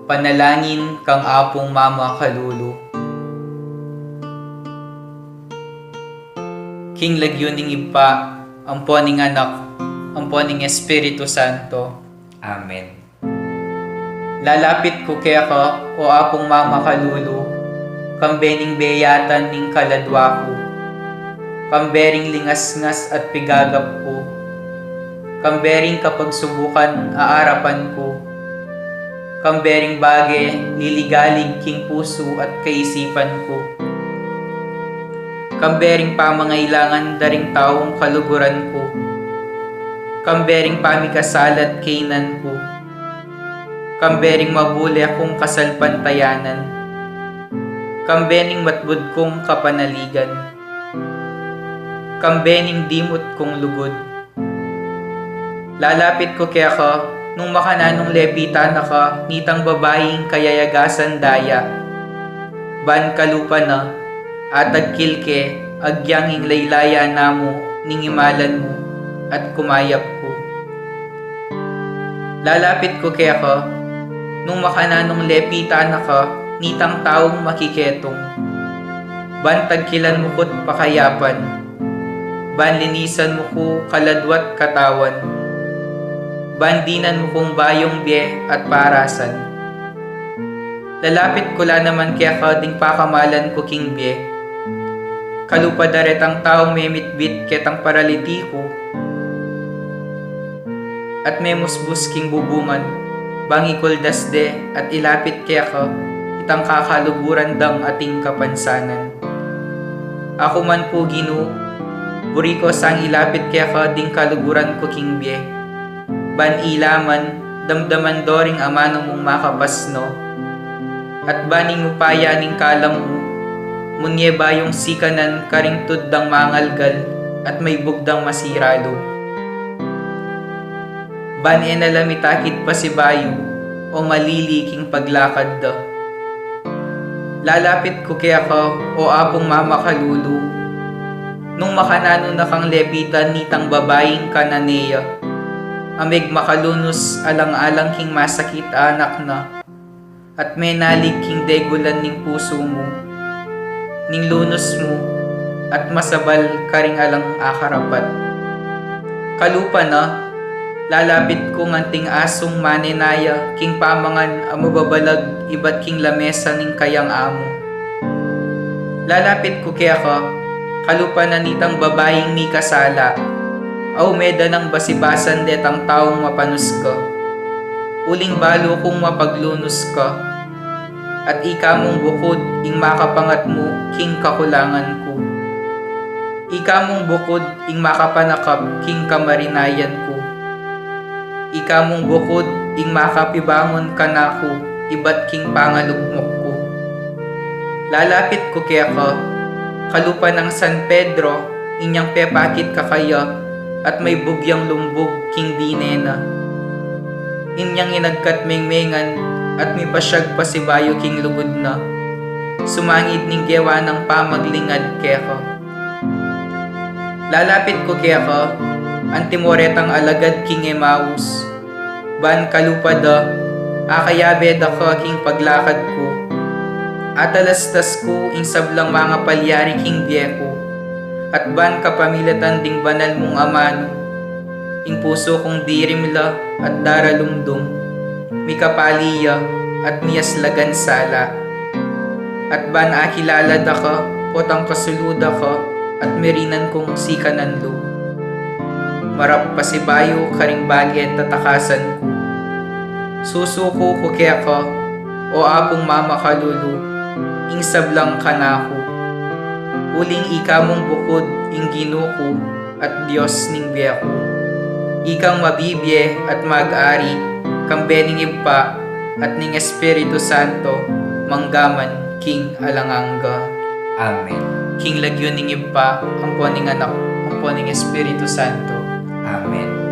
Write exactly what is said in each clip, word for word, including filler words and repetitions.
Panalangin kang Apung Mama Kalulu. King lagyu ning Ibpa, ampo ning Anak, ampo ning Espiritu Santo. Amen. Lalapit ku keka, o Apung Mama Kalulu, kambe ning beyatan ning kaladwa ku, kambe ring lingasngas at pigagap ku, kambe ring kapagsubukan a arapan ku, kambe ring bage liligalig king pusu at kaisipan ku, kambe ring pamangailangan da ring taung kaluguran ku, kambe ring pamikasala at kaynan ku, kambe ring mabule kung kasalpantayanan, kambe ning matbud kung kapanaligan, kambe ning dimut kung lugud. Lalapit ku keka, nung makananung lepitan na ka nitang babaing kayayagasan daya. Ban kalupa na, atagkil ke, agyang ing laylayan na mu ning imalan mu, at kumayap ku. Lalapit ku keka, nung makananung lepitan na ka nitang taung makiketung. Ban tagkilan mu ku't pakayapan, ban linisan mu ku kaladwa't katawan, ban dinan mu kung bayung bie at parasan. Lalapit ku la naman keka ding pakamalan ku king bie. Kalupa da retang taung memitbit ketang paralitiku at memusbus king bubungan, bang ikuldas de at ilapit keka itang kakaluguran dang ating kapansanan. Aku man pu, Ginu, buri ku sang ilapit keka ding kaluguran ku king bie. Ban ila man, damdaman do ring amanu mung makapasno. At ban ing upaya ning kalam mu, munye bayung sikanan karing tud dang mangalgal at maibug dang masira lub. Ban e na la mitakit pasibayu o malili king paglakad da. Lalapit ku keka, o Apung Mama Kalulu, nung makananu na kang lepitan nitang babaing Cananea, a megmakalunus alang-alang king masakit a anak na, at menalig king degulan ning pusu mu, ning lunus mu, at masabal karing alang akarapat. Kalupa na, lalapit ku nganting asung manenaya king pamangan a mababalag ibat king lamesa ning kayang amu. Lalapit ku keka, kalupa na nitang babaing mikasala, a ume da nang basibasan detang taung mapanus ka. Uling balu kung mapaglunus ka, at ika mung bukud ing makapangat mu king kakulangan ku. Ika mung bukud ing makapanakap king kamarinayan ku. Ika mung bukud ing makapibangun kanaku ibat king pangalugmok ku. Lalapit ku keka, kalupa nang San Pedro, inyang pepakit kakaya at maibug yang lumbug king dine na. Inyang inagkat mengmengan at mipasyag pasibayu king lugud na, sumangid ning gewa nang pamaglingad keka. Lalapit ku keka, antimo retang alagad king Emaus, ban kalupa da, akayabe da ka king paglakad ku. Atalastas ku ing sablang mangapalyari king bie ku, at ban kapamilatan ding banal mung amanu, ing pusu kung dirimla at daralumdum, mikapali ya at miyaslagan sala. At ban akilala da ka, potang kasulu da ka, at mirinan kung sikanan lub. Marap pasibayu karing bage tatakasan ku. Susuku ku keka, o Apung Mama Kalulu, ing sablang kanaku. Uling ika mung bukud ing Ginu ku at Dios ning bie ku. Ikang mabibie at mag-ari, kambe ning Ibpa, at ning Espiritu Santo, manggaman king alang angga. Amen. King lagyu ning Ibpa, ampo ning Anak, ampo ning Espiritu Santo. Amen.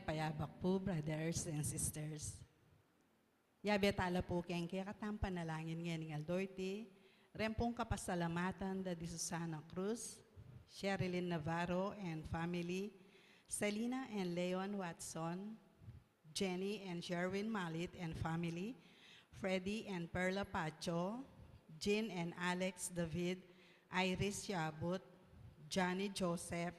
Payabak pu, brothers and sisters. Yabe tala pu keng kekatang panalangin ngening aldo iti, reng pung kapasalamatan da di Susana Cruz, Sherilyn Navarro and family, Selina and Leon Watson, Jenny and Sherwin Malit and family, Freddy and Perla Pacho, Jean and Alex David, Iris Yabut, Johnny Joseph,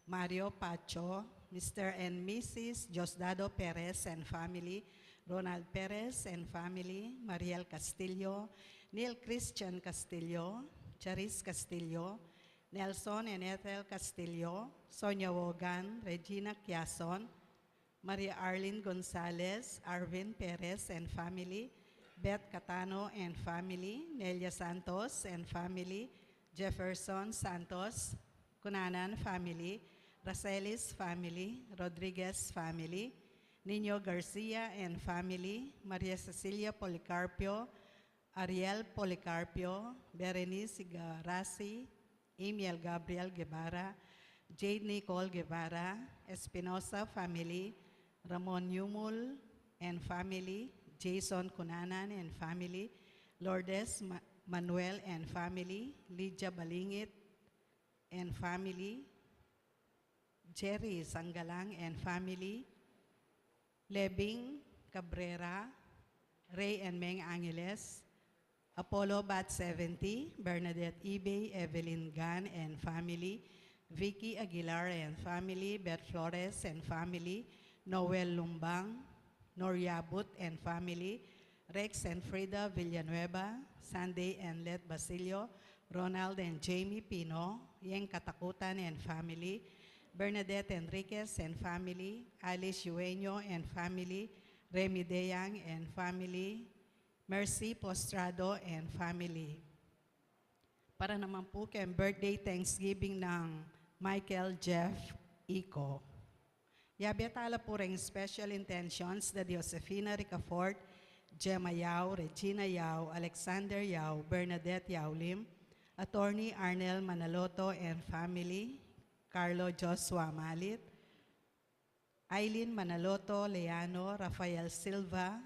Mario Pacho, Mister and Missus Diosdado Perez and family, Ronald Perez and family, Mariel Castillo, Neil Christian Castillo, Charis Castillo, Nelson and Ethel Castillo, Sonia Wogan, Regina Quiason, Maria Arlene Gonzalez, Arvin Perez and family, Beth Catano and family, Nelia Santos and family, Jefferson Santos, Cunanan family, Racelis family, Rodriguez family, Nino Garcia and family, Maria Cecilia Policarpio, Ariel Policarpio, Berenice Garasi, Emiel Gabriel Guevara, Jade Nicole Guevara, Espinosa family, Ramon Yumul and family, Jason Cunanan and family, Lourdes Ma-, Manuel and family, Lydia Balingit and family, Jerry Sangalang and family, Lebing Cabrera, Ray and Meng Angeles, Apollo Bat seventy, Bernadette Ibey, Evelyn Gan and family, Vicky Aguilar and family, Beth Flores and family, Noel Lumbang, Nor Yabut and family, Rex and Frida Villanueva, Sunday and Let Basilio, Ronald and Jamie Pino, Yeng Katakutan and family, Bernadette Enriquez and family, Alice Yueño and family, Remy Deyang and family, Mercy Postrado and family. Para naman pu keng birthday Thanksgiving nang Michael Jeff Ico. Yabe tala pu reng special intentions da di Josefina Ricafort, Gemma Yao, Regina Yao, Alexander Yao, Bernadette Yao Lim, Attorney Arnel Manaloto and family, Carlo Joshua Malit, Aileen Manaloto Leano, Rafael Silva,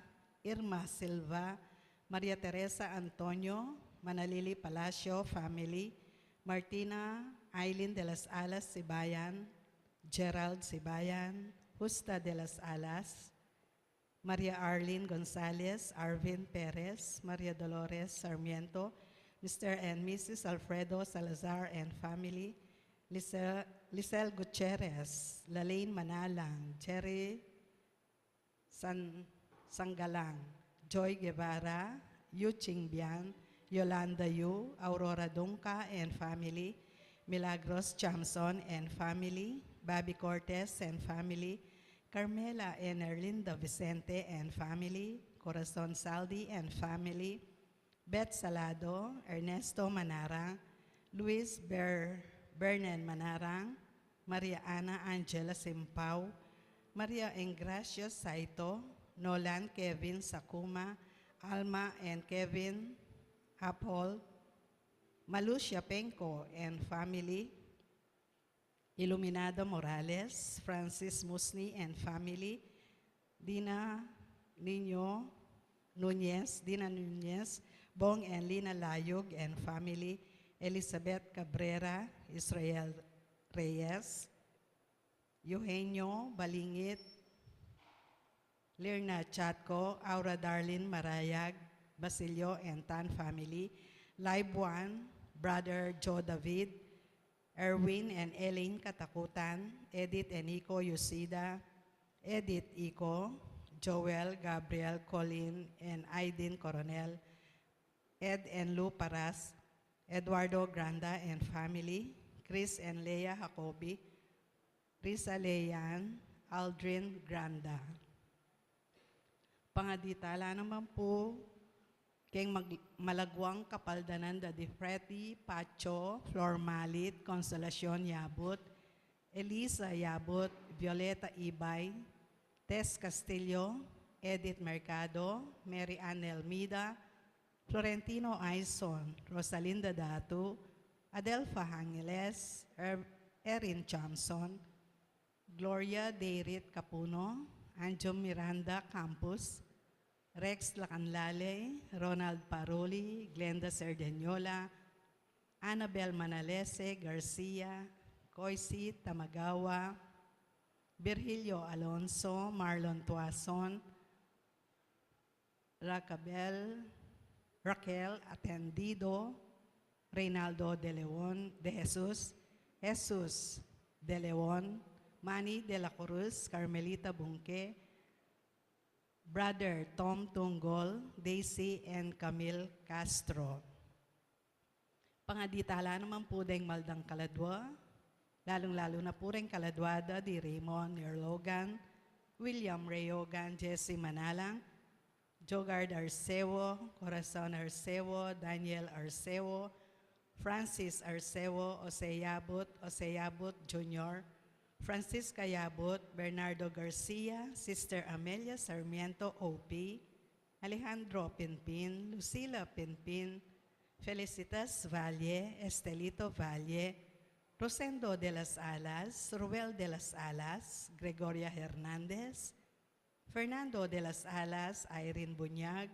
Irma Silva, Maria Teresa Antonio, Manalili Palacio family, Martina Aileen de las Alas Sibayan, Gerald Sibayan, Justa de las Alas, Maria Arlene Gonzalez, Arvin Perez, Maria Dolores Sarmiento, Mister and Missus Alfredo Salazar and family, Lisel, Lisel Gutierrez, Lalaine Manalang, Jerry San, Sangalang, Joy Guevara, Yu Chingbian, Yolanda Yu, Aurora Dunca and family, Milagros Chamson and family, Bobby Cortez and family, Carmela and Erlinda Vicente and family, Corazon Saldi and family, Beth Salado, Ernesto Manarang, Luis Ber-, Bernen Manarang, Maria Ana Angela Simpao, Maria Engracia Saito, Nolan Kevin Sakuma, Alma and Kevin Apol, Malusia Penco and family, Iluminada Morales, Francis Musni and family, Dina Nino Nunez, Dina Nunez, Bong and Lina Layug and family, Elizabeth Cabrera, Israel Reyes, Eugenio Balingit, Lirna Chatco, Aura Darlene Marayag, Basilio and Tan family, Live One, Brother Joe David, Erwin and Elaine Katakutan, Edith and Ico Yusida, Edith Ico, Joel, Gabriel, Colin, and Aiden Coronel, Ed and Lou Paras, Eduardo Granda and family, Chris and Leia Jacobi, Risa Leyan, Aldrin Granda. Pangadi tala naman pu keng mag-, malagwang kapaldanan da di Freddy Pacho, Flor Malit, Consolacion Yabut, Elisa Yabut, Violeta Ibay, Tess Castillo, Edith Mercado, Mary Ann Elmida, Florentino Aison, Rosalinda Datu, Adelfa Angeles, Er-, Erin Chamson, Gloria Deirit Capuno, Anjo Miranda Campos, Rex Lacanlale, Ronald Paroli, Glenda Cerdeñola, Annabel Manalese Garcia, Koisi Tamagawa, Virgilio Alonso, Marlon Tuason, Racabel, Raquel Atendido, Reynaldo de Leon, de Jesus, Jesus de Leon, Manny de la Cruz, Carmelita Bunque, Brother Tom Tunggol, Daisy and Camille Castro. Pangaditala naman pu deng maldang kaladwa, lalung-lalu na pu reng kaladwa da di Raymond Ray Logan, William Ray Logan, Jesse Manalang, Jogard Arcevo, Corazon Arcevo, Daniel Arcevo, Francis Arcevo, Jose Yabut, Jose Yabut Junior, Francisca Yabut, Bernardo Garcia, Sister Amelia Sarmiento O P, Alejandro Pinpin, Lucila Pinpin, Felicitas Valle, Estelito Valle, Rosendo de las Alas, Ruel de las Alas, Gregoria Hernandez, Fernando de las Alas, Irene Buñag,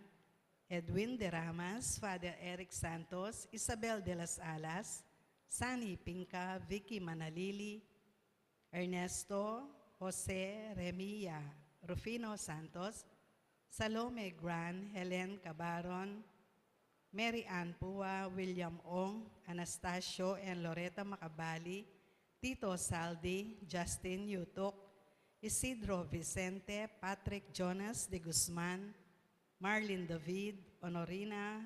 Edwin de Ramas, Father Eric Santos, Isabel de las Alas, Sani Pinca, Vicky Manalili, Ernesto, Jose Remia, Rufino Santos, Salome Gran, Helen Cabaron, Mary Ann Pua, William Ong, Anastasio and Loretta Macabali, Tito Saldi, Justin Yutuk, Isidro Vicente, Patrick Jonas de Guzman, Marlin David, Honorina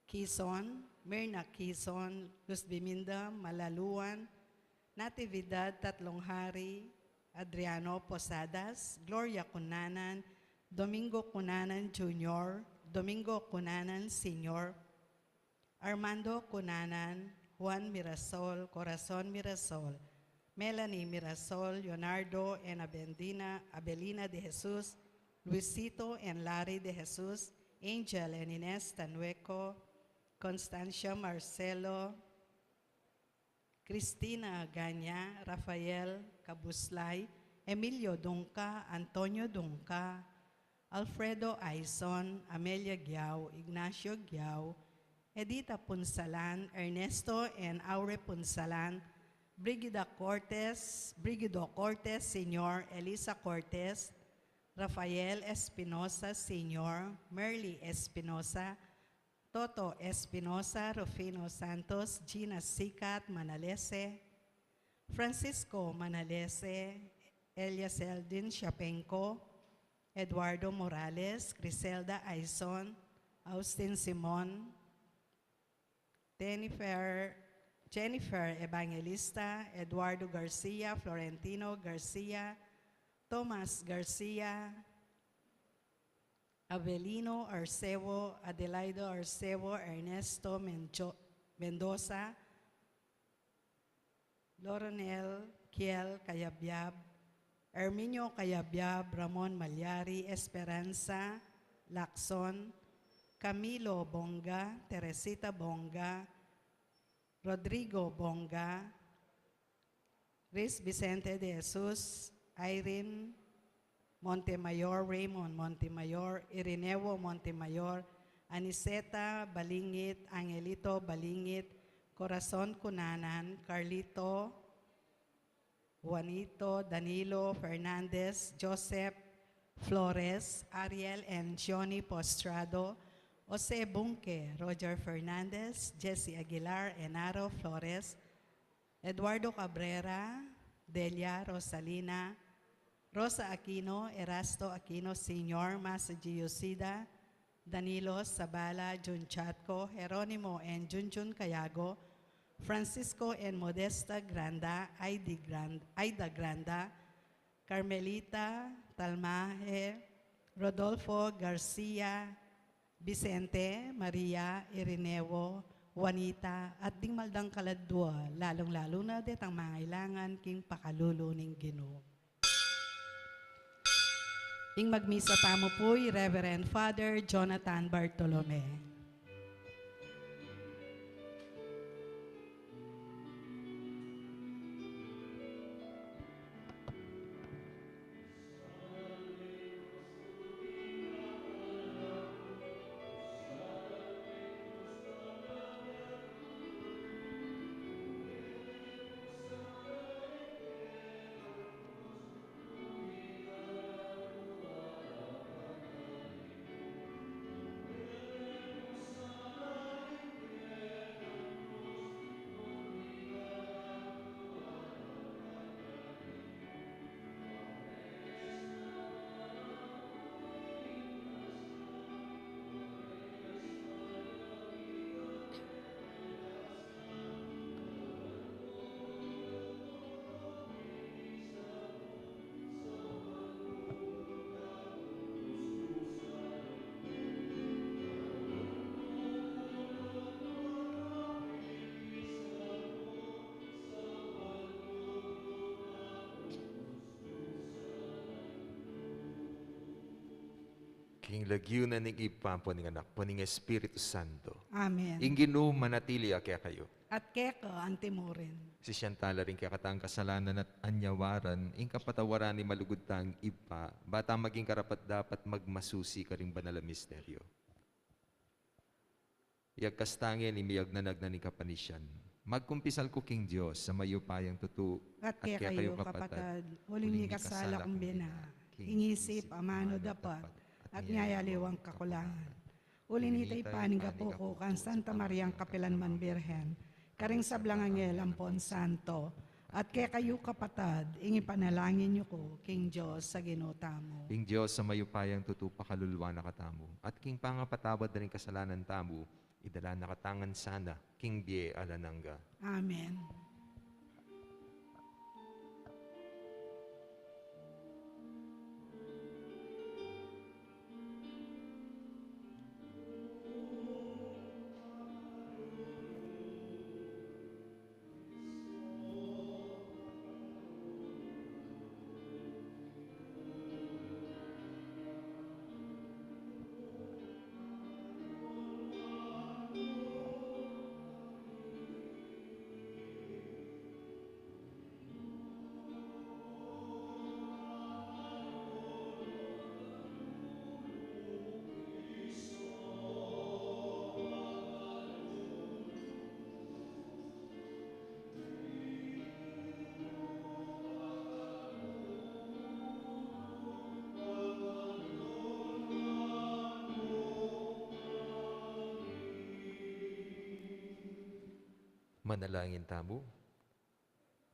Quizon, Mirna Quizon, Luz Biminda Malaluan, Natividad Tatlong Hari, Adriano Posadas, Gloria Cunanan, Domingo Cunanan Junior, Domingo Cunanan Senior, Armando Cunanan, Juan Mirasol, Corazon Mirasol, Melanie Mirasol, Leonardo and Abendina, Abelina de Jesus, Luisito and Larry de Jesus, Angel and Ines Tanueco, Constancia Marcelo, Cristina Ganya, Rafael Cabuslay, Emilio Dungca, Antonio Dungca, Alfredo Aison, Amelia Giao, Ignacio Giao, Edita Punsalan, Ernesto and Aure Punsalan, Brigida Cortes, Brigido Cortes Senior, Elisa Cortes, Rafael Espinosa Senior, Merly Espinosa, Toto Espinosa, Rufino Santos, Gina Sicat Manalese, Francisco Manalese, Elias Eldin Siapenco, Eduardo Morales, Criselda Aison, Austin Simon, Jennifer, Jennifer Evangelista, Eduardo Garcia, Florentino Garcia, Thomas Garcia, Avelino Arcevo, Adelaido Arcevo, Ernesto Menjo-, Mendoza, Loronel Kiel Cayabyab, Herminio Cayabyab, Ramon Malyari, Esperanza Lacson, Camilo Bonga, Teresita Bonga, Rodrigo Bonga, Riz Vicente de Jesus, Irene Montemayor, Raymond Montemayor, Irineo Montemayor, Aniceta Balingit, Angelito Balingit, Corazon Cunanan, Carlito, Juanito, Danilo Fernandez, Joseph Flores, Ariel and Johnny Postrado, Jose Bunque, Roger Fernandez, Jesse Aguilar, Enaro Flores, Eduardo Cabrera, Delia Rosalina, Rosa Aquino, Erasto Aquino Senior, Masagi Yosida, Danilo Sabala, Jun Chatco, Jeronimo and Junjun Cayago, Francisco and Modesta Granda, Aida Grand-, Aida Granda, Carmelita Talmaje, Rodolfo Garcia, Vicente, Maria, Irineo, Juanita, at ding maldang kaladwa, lalung-lalu na detang mangailangan king pakalulu ning Ginu. Ing magmisa tamu pu i Reverend Father Jonathan Bartolome. King lagyu na ning Ibpa, ampo ning Anak, ampo ning Espiritu Santo. Amen. Ing Ginu manatili ya kekayu. At keka antimurin. Sisian tala ring kekatang kasalanan at anyawaran, ing kapatawaran ning malugud tang Ibpa, ba tang maging karapat-dapat magmasusi karing banal a misteryo. Iyagkas ta ngening miyagnanag na ning kapanisian. Magkumpisal ku king Dios a mayupayang tutu, at kekayu, kapatad, uling mikasala kung bina, king isip, amanu, dapat, at king aliwang kakulangan. Uli na nita, ipaninggapu ku kang Santa Mariang kapilanman Birhen, karing sablang anghel ampon santo, at kekayu, kapatad, ing ipanalangin yu ku king Dios a Ginu tamu. Ing Dios a mayupayang tutu pakaluluan na katamu, at king pangapatawad da ring kasalanan tamu, idala na katamu ngan sana king bie alang angga. Amen. Manalangin tamu.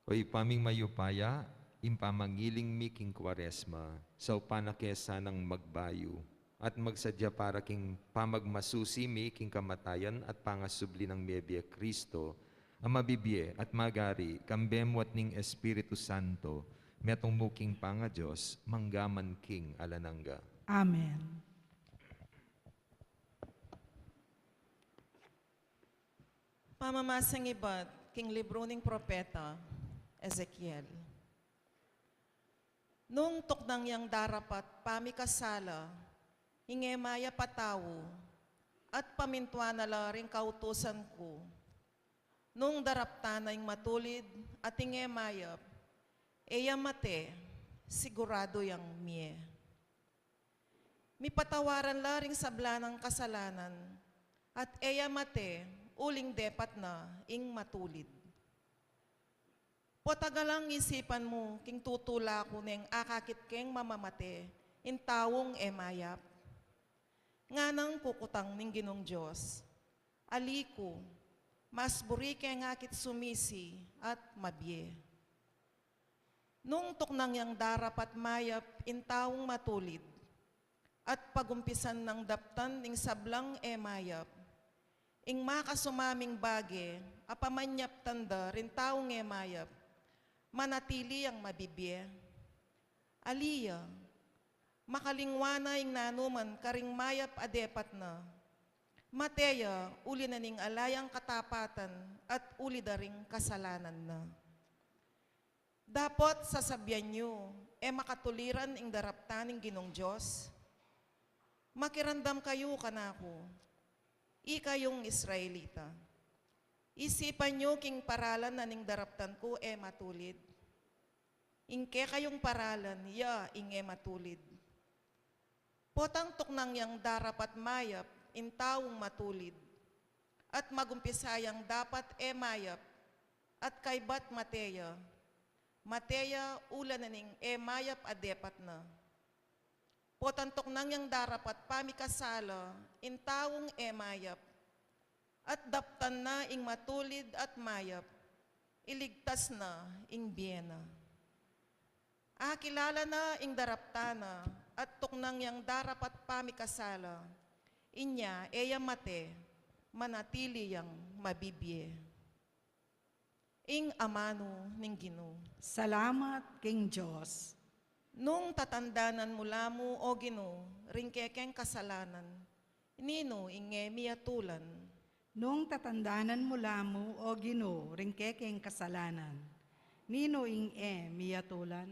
O Ibpa ming mayupaya, ing pamangiling mi king Kuaresma, saupan na ke sanang magbayu at magsadya para king pamagmasusi mi king kamatayan at pangasubli nang mebie Kristo, a mabibie at magari kambe mu at ning Espiritu Santo, metung mu king pangaDios, mangga man king alang angga. Amen. Pamamasang ibat king libru ning propeta Ezekiel. Nung tuknang yang darapat pamikasala ing e mayap a tau, at pamintuan na la ring kautusan ku, nung daraptan na ing matulid at ing e mayap, e ya mate, siguradu yang mie. Mipatawaran la ring sabla nang kasalanan, at e ya mate uling depat na ing matulid. Potang alang isipan mu king tutula ku neng akakit keng mamamate ing taung e mayap. Nganang kukutang ning Ginung Dios, ali ku, mas buri keng akit sumisi at mabie. Nung tuknang yang darapat mayap ing taung matulid, at pagumpisan nang daptan ing sablang e mayap, ing makasumaming bage a pamanyaptan da ring taung e mayap, manatili yang mabibie. Ali ya, makalingwa na ing nanuman karing mayap a depat na. Mate ya uli na ning ala yang katapatan at uli da ring kasalanan na. Dapot sasabian yu, e makatuliran ing daraptan ning Ginung Dios? Makiramdam kayu kanaku, ikayung Israelita. Isipan yu king paralan na ning daraptan ku e matulid. Ing kekayung paralan, ya ing e matulid. Potang tuknang yang darapat mayap ing taung matulid, at magumpisa yang dapat e mayap, at kaybat mate ya, mate ya uli na ning e mayap a depat na. Potang tuknang yang darapat pamikasala ing taung e mayap, at daptan na ing matulid at mayap, iligtas na ing bie na. Akilala na ing daraptan na, at tuknang yang darapat pamikasala, inya e ya mate, manatili yang mabibie. Ing amanu ning Ginu. Salamat king Dios. Nung tatandanan mu la mu, o Ginu, ring kekeng kasalanan, ninu ing e miyatulan? Nung tatandanan mu la mu, o Ginu, ring kekeng kasalanan, ninu ing e miyatulan?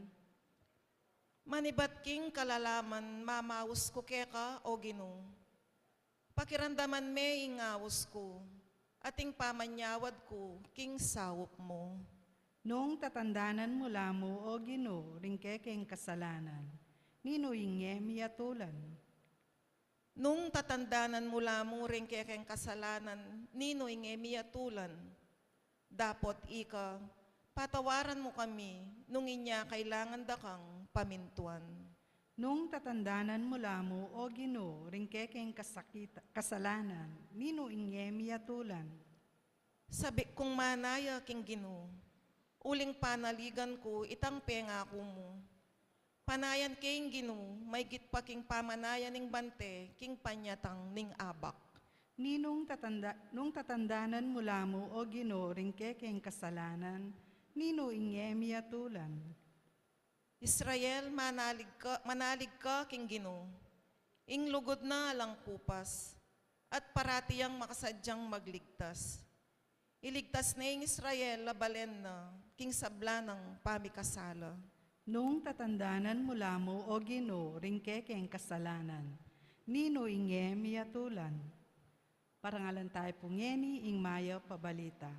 Manibat king kalalaman mamaus ku keka, O Ginu. Pakiramdaman me ing aus ku, at ing pamanyawad ku king saup mu. Nung tatandanan mu la mu, O Ginu, ring kekeng kasalanan, ninu ing e mi atulan? Nung tatandanan mu la mu ring kekeng kasalanan, ninu ing e mi atulan? Dapot ika, patawaran mu kami, nung inya kailangan da kang pamintuan. Nung tatandanan mu la mu, O Ginu, ring kekeng kasakita-, kasalanan, ninu ing e mi atulan? Sabik kung manaya king Ginu, uling panaligan ku itang pengaku mu. Panayan ke ing Ginu, maygit pa king pamanayan ning bante king panyatang ning abak. Ni nung tatanda-, nung tatandanan mu la mu, O Ginu, ring kekeng kasalanan, ninu ing e mi atulan? Israel, manalig ka, manalig ka king Ginu. Ing lugud na alang kupas, at parati yang makasadyang magligtas. Iligtas ne ing Israel a balen na king sabla nang pamikasala. Nung tatandanan mu la mu, O Ginu, ring kekeng kasalanan, ninu ing e mi atulan? Parangalan tayu pu ngeni ing mayap a balita.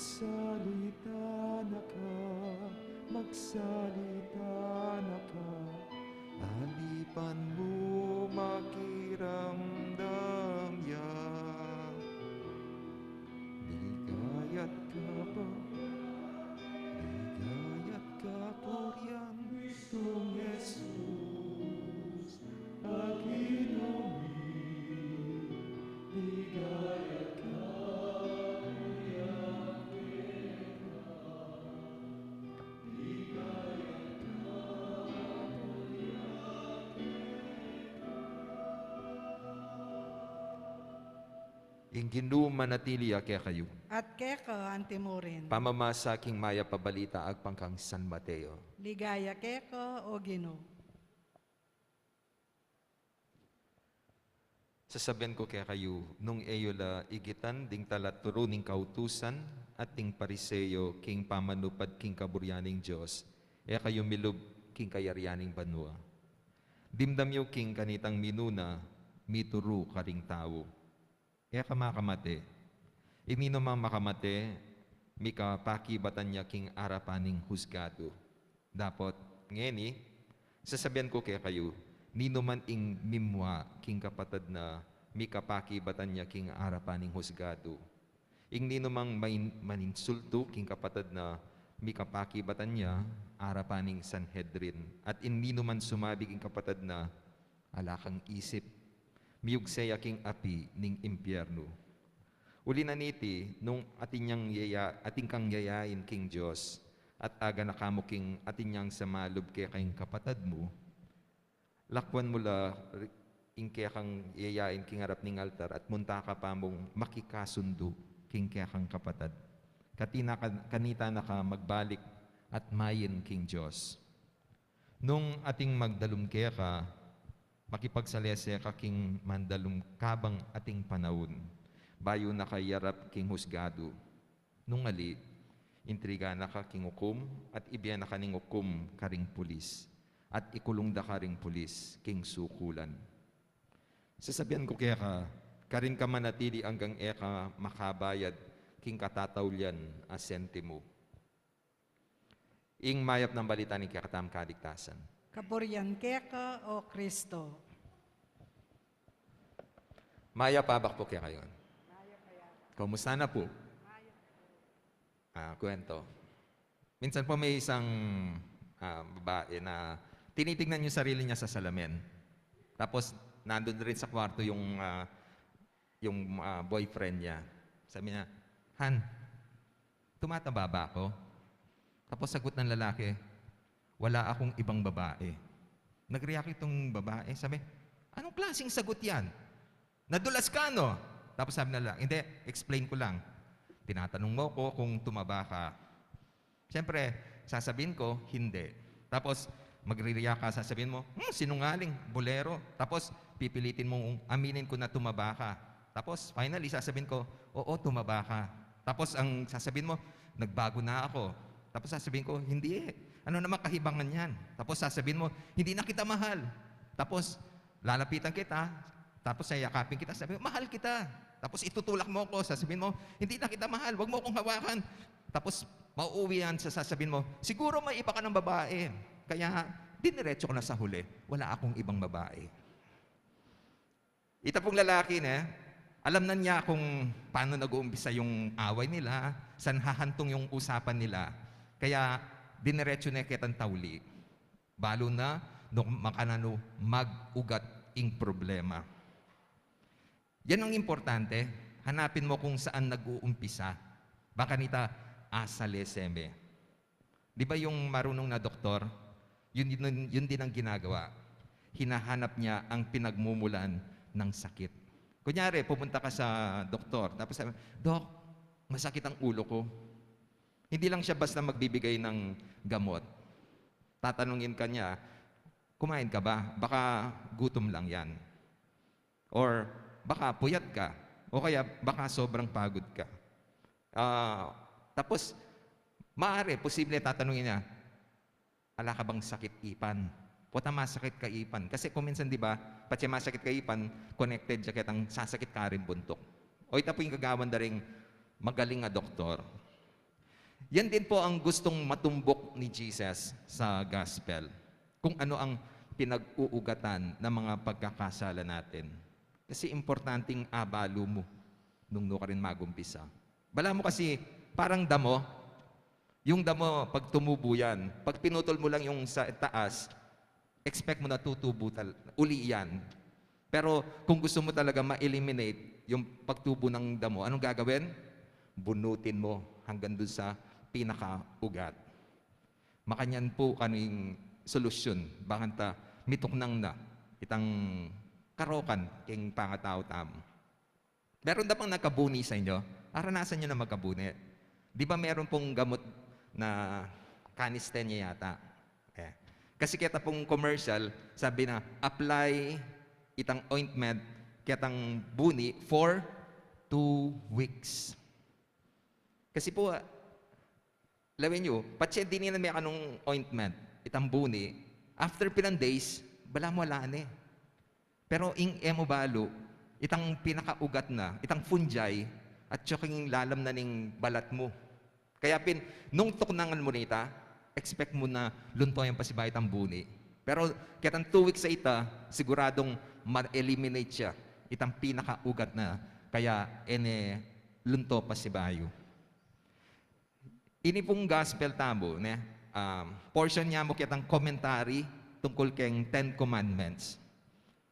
Magsalita na ka, magsalita na ka, alipan mu makiramdam ya. Ligaya't kapa-, ligaya't kapurian, Kristong Jesus. Ing Ginu manatili ya kekayu. At keka antimurin. Pamamasa king mayap a balita agpang kang San Mateo. Ligaya keka, O Ginu. Sasabian ku kekayu, nung e yu la igitan ding talaturu ning kautusan at ding Pariseo king pamanupad king kaburian ning Dios, e kayu milub king kayarian ning banua. Dimdam yu king kanitang minuna mituru karing tau. E ka makamate. Ing ninumang makamate, mikapakibatan ya king arapan ning husgadu. Dapot, ngeni, sasabian ku kekayu, ninuman ing mimua king kapatad na, mikapakibatan ya king arapan ning husgadu. Ing ninumang main-, maninsultu king kapatad na, mikapakibatan ya arapan ning Sanhedrin. At ing ninumang sumabi king kapatad na, ala kang isip, miyugse ya king api ning impyernu. Uli na niti, nung atin yang yaya-, atin kang yayain king Dios, at aganaka mu king atin yang samalub keka ing kapatad mu, lakwan mu la ri-, ing kekang yayain king arap ning altar, at munta ka pa mung makikasundu king kekang kapatad. Katina ka-, kanita na ka magbalik at main king Dios. Nung ating magdalum keka, makipagsalese ka king mandalum kabang ating panaun, bayu na ka iyarap king husgadu. Nung ali, intriga na ka king ukum, at ibie na ka ning ukum karing pulis, at ikulung da ka ring pulis king sukulan. Sasabian ku keka, karin ka manatili anggang e ka makabayad king katataulian a sentimu. Ing mayap nang balita ning kekatamung kaligtasan. Kaburian keka, O Kristo. Mayap a abak pu kekayu ngan. Kumusta na pu? Ah, kwento. Minsan po may isang, ah, babae na tinitignan yung sarili niya sa salamin. Tapos, nandun rin sa kwarto yung, ah, yung, ah, boyfriend niya. Sabi niya, "Han, tumataba ba ako?" Tapos sagot ng lalaki, "Wala akong ibang babae." Nag-react itong babae, sabi, "Anong klaseng sagot yan? Nadulas ka, no?" Tapos sabi ng lalaki, "Hindi, explain ko lang. Tinatanong mo ko kung tumaba ka." Siyempre, sasabihin ko, "Hindi." Tapos, magre-react ka, sasabihin mo, "Hmm, sinungaling, bolero." Tapos, pipilitin mong aminin ko na tumaba ka. Tapos, finally, sasabihin ko, "Oo, tumaba ka." Tapos, ang sasabihin mo, "Nagbago na ako." Tapos, sasabihin ko, "Hindi eh. Ano naman kahibangan yan?" Tapos, sasabihin mo, "Hindi na kita mahal." Tapos, lalapitan kita. Tapos, yayakapin kita. Sabi mo, "Mahal kita." Tapos, itutulak mo ako. Sasabihin mo, "Hindi na kita mahal. Wag mo akong hawakan." Tapos, mauuwi yan sa sasabihin mo, "Siguro may iba ka ng babae." Kaya, diniretso ko na sa huli, "Wala akong ibang babae." Ita pong lalaki, ne, alam na niya kung paano nag-uumpisa yung away nila, saan hahantong yung usapan nila. Kaya, diniretso na ketang tauli. Balu na, no, makananu mag-ugat ing problema. Yan ang importante. Hanapin mo kung saan nag-uumpisa. Baka nita, "Asale seme." Di ba yung marunong na doktor, yun, yun, yun din ang ginagawa. Hinahanap niya ang pinagmumulan ng sakit. Kunyari, pumunta ka sa doktor, tapos sabi, "Dok, masakit ang ulo ko." Hindi lang siya basta magbibigay ng gamot. Tatanungin ka niya, "Kumain ka ba? Baka gutom lang yan." Or baka puyat ka. O kaya baka sobrang pagod ka. Ah, tapos, maaari, posible tatanungin niya, "Ala ka bang sakit ipan? Pota masakit ka ipan?" Kasi kung minsan, di ba, patse masakit ka ipan, connected siya ketang sasakit karing buntuk. O ita pu ing gagawan da ring magaling a doktor. Yan din po ang gustong matumbok ni Jesus sa gospel, kung ano ang pinag-uugatan ng mga pagkakasala natin. Kasi importanteng abalu mu nung nukarin magumpisa. Balamu kasi parang damo. Yung damo, pag tumubo yan, pag pinutol mo lang yung sa taas, expect mo na tutubo tal-, uli yan. Pero kung gusto mo talaga ma-eliminate yung pagtubo ng damo, anong gagawin? Bunutin mo hanggang dun sa pinakaugat. Makanyan pu kanu ing solusyon, bakanta mituknang na itang karokan king pangatau tamu. Meron na bang nakabuni sa inyo? Aranasan nyo na magkabuni? Di ba meron pong gamot na Canesten yata? Eh. Kasi keta pung commercial, sabi na, "Apply itang ointment ketang buni for two weeks." Kasi po, ah, lawen yu, patse dininan me kanung ointment, itang buni, after pilang days, balamu ala ne. Pero ing e mu balu, itang pinakaugat na, itang fungi, at tsuking lalam na ning balat mu. Kaya pin, nung tuknangan mu na ita, expect mu na lunto yang pasibayu itang buni. Pero ketang two weeks a ita, siguradung ma-eliminate ya itang pinakaugat na, kaya e ne lunto pasibayu. Ini pung gospel tamu, ne? Um, portion nya mu ketang commentary tungkul keng Ten Commandments.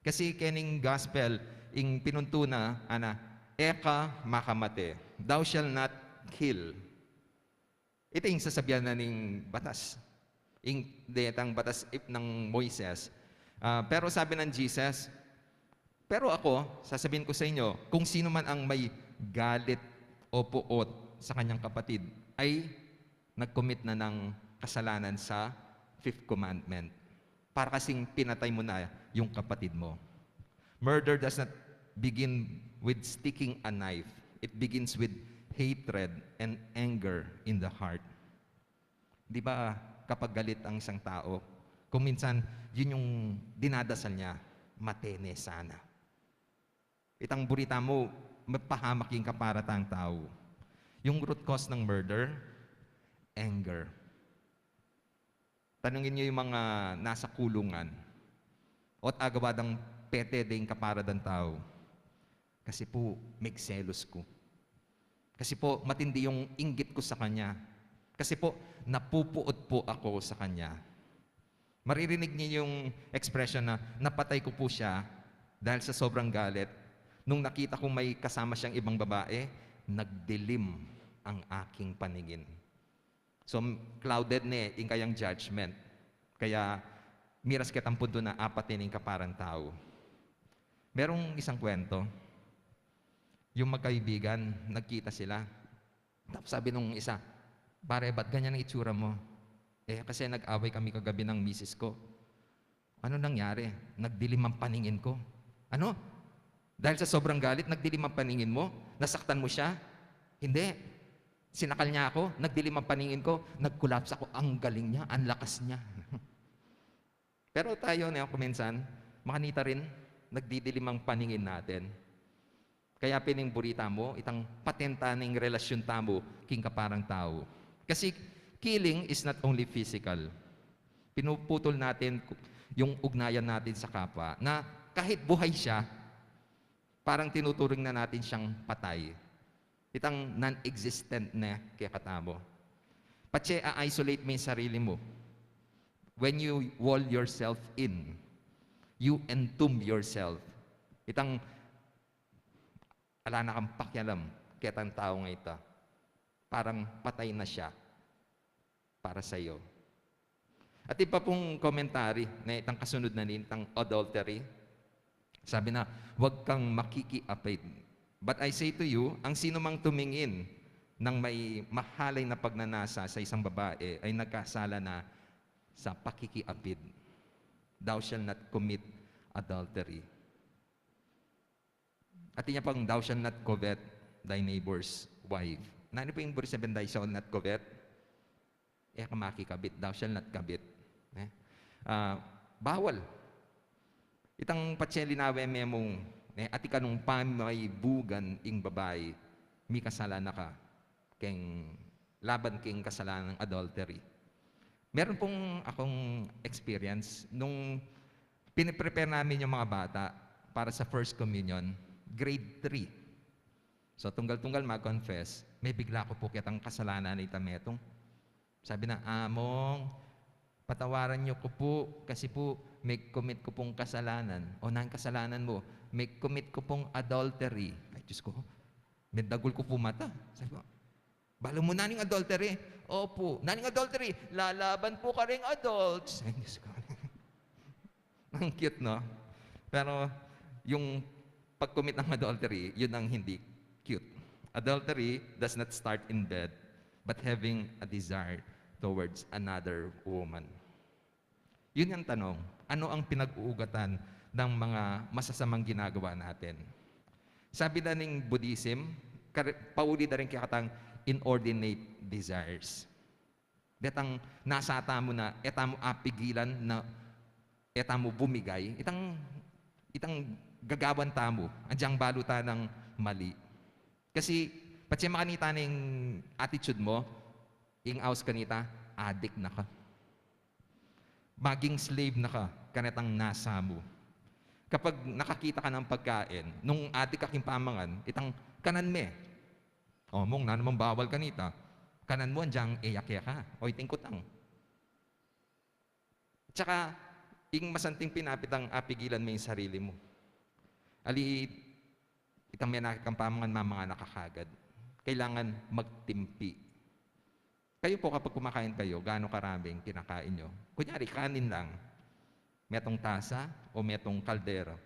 Kasi kening gospel, ing pinuntu na, ana, "E ka makamate, thou shall not kill." Ita ing sasabian na ning batas. Ing detang batas ip ng Moises. Ah, pero sabi ng Jesus, "Pero ako, sasabihin ko sa inyo, kung sino man ang may galit o puot sa kanyang kapatid ay nag-commit na ng kasalanan sa fifth commandment. Para kasing pinatay mo na yung kapatid mo." Murder does not begin with sticking a knife. It begins with hatred and anger in the heart. Di ba, kapag galit ang isang tao, kung minsan, yun yung dinadasal niya, "Mate ne sana." Itang buri tamu, mapahamak ing kaparatang tau. Yung root cause ng murder, anger. Tanungin niyo yung mga nasa kulungan, o't agawa dang pete deng kapara dang tau. Kasi po, megselos ku. Kasi po, matindi yung inggit ko sa kanya. Kasi po, napupuot po ako sa kanya. Maririnig niyo yung expression na, "Napatay ko po siya dahil sa sobrang galit. Nung nakita kong may kasama siyang ibang babae, nagdilim ang aking paningin." So, clouded ne ing kayang judgment. Kaya, miras ketang punto na apatin ing kaparang tau. Merong isang kwento, yung magkaibigan, nagkita sila. Tapos sabi nung isa, "Pare, ba't ganyan ang itsura mo?" "Eh, kasi nag-away kami kagabi ng misis ko." "Ano nangyari?" "Nagdilim ang paningin ko." "Ano? Dahil sa sobrang galit, nagdilim ang paningin mo? Nasaktan mo siya?" "Hindi. Sinakal niya ako, nagdilim ang paningin ko, nag-collapse ako." "Ang galing niya, ang lakas niya." Pero tayo, ne, kuminsan, makanita rin, nagdidilim ang paningin natin. Kaya pin ing buri tamu, itang patenta ning relasyon tamu king kaparang tau. Kasi killing is not only physical. Pinuputol natin ku-, yung ugnayan natin sa kapwa na kahit buhay siya, parang tinuturing na natin siyang patay. Itang non-existent ne kekatamu. Patse a-isolate mo yung sarili mo. When you wall yourself in, you entomb yourself. Itang ala na kang pakialam ketang tau nga ita. Parang patay na siya para sa'yo. At iba pung commentary na itang kasunod na nitang adultery. Sabi na, "Huwag kang makikiapid. But I say to you, ang sinumang tumingin ng may mahalay na pagnanasa sa isang babae ay nagkasala na sa pakikiapid. Thou shall not commit adultery." At inya pang, "Thou shall not covet thy neighbor's wife." Nanu pu ing buri sabian, "Thou shall not covet"? E ka makikabit, "Thou shall not covet." Ne? Ah, bawal. Itang patse linawe me mung, ne, atin ka nung pamaibugan ing babai, mikasalan na ka keng laban king kasalanan ng adultery. Meron pong akong experience nung piniprepare namin yung mga bata para sa First Communion, grade three. So, tunggal-tunggal mag-confess, mebigla ku pu ketang kasalanan ita metung. Sabi na, "Among, patawaran niyo ku pu, kasi pu, meg-commit ku pung kasalanan." "O, nanung kasalanan mu?" "Meg-commit ku pung adultery." Ay, Diyos ko, medagul ku pu mata. Sabi ko, "Balu mu, nanung adultery?" "Opu." "Nanung adultery?" "Lalaban pu karing adults." Ay, Diyos ko. Ang cute, no? Pero yung pag-commit ng adultery, yun ang hindi cute. Adultery does not start in bed, but having a desire towards another woman. Yun yung tanong, ano ang pinag-uugatan ng mga masasamang ginagawa natin? Sabi na ning Buddhism, kare-, pauli da rin kaya katang inordinate desires. Detang nasa tamu na, e tamu apigilan na, e tamu bumigay, itang, itang gagawan tamu, agyang balu ta nang mali. Kasi, patse makanita ning attitude mu, ing aus kanita, adik na ka. Maging slave na ka kanetang nasa mu. Kapag nakakita ka ng pagkain, nung adik ka king pamangan, itang kanan me. O, mung, nanu mang bawal kanita? Kanan mu, agyang e ya keka. O, iting kutang. Tsaka, ing masanting pinapit ang apigilan me ing sarili mu. Ali, itang menakit kang pamangan, mamangan na ka kagad. Kailangan magtimpi. Kayo po, kapag kumakain kayo, gaano karaming kinakain nyo? Kunyari, kanin lang. Metung tasa o metung kaldero?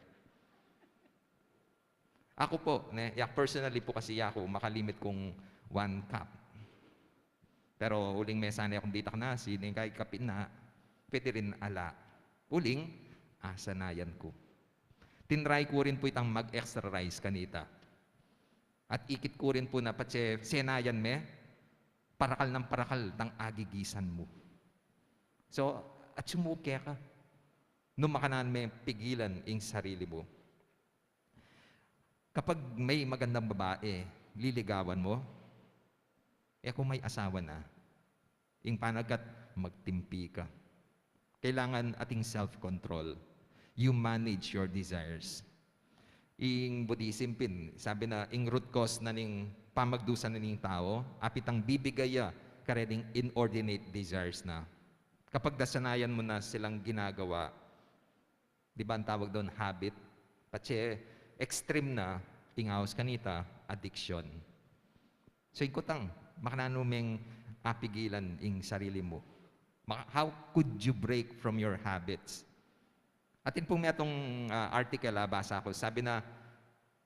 Aku po, ne, yak personally po kasi aku, makalimit kung one cup. Pero uling mesanay akung ditak nasi, ne, kay kapin na, pwede rin ala. Uling, asanayan ku. Tinry ku rin po itang mag-extra rice kanita. At ikit ku rin po na patse senayan me, parakal nang parakal tang agigisan mu. So, at sumuke ka. Nung makanan me pigilan ing sarili mu. Kapag may magandang babae, liligawan mo? E kung may asawa na, ing panagkat magtimpi ka. Kailangan ating self-control. You manage your desires. Ing Buddhism pin, sabi na, ing root cause na ning pamagdusa na ning tau, apitang bibigay ya kareting inordinate desires na. Kapag nasanayan mo na silang ginagawa, di ba ang tawag doon, habit? Patse extreme na, ing aus kanita, addiction. So, ing kutang, makananu meng apigilan ing sarili mo? Ma-, how could you break from your habits? Atin pung metung, ah, article, ah, basa ko, sabi na,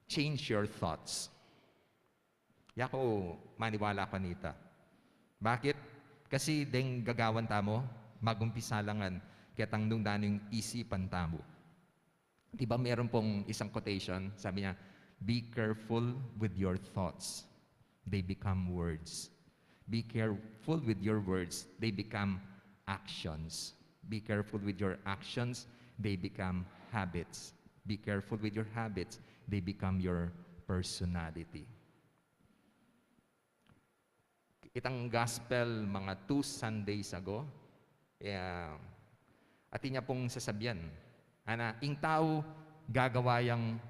"Change your thoughts." Yaku maniwala kanita. Bakit? Kasi deng gagawan tamu, magumpisa la ngan ketang nung nanu ing isipan tamu. Di ba meron pong isang quotation, sabi niya, "Be careful with your thoughts. They become words. Be careful with your words. They become actions. Be careful with your actions. They become habits. Be careful with your habits. They become your personality." Itang gospel, mga two Sundays ago, eh, atin ya pung sasabian. Ana, ing tau gagawa yang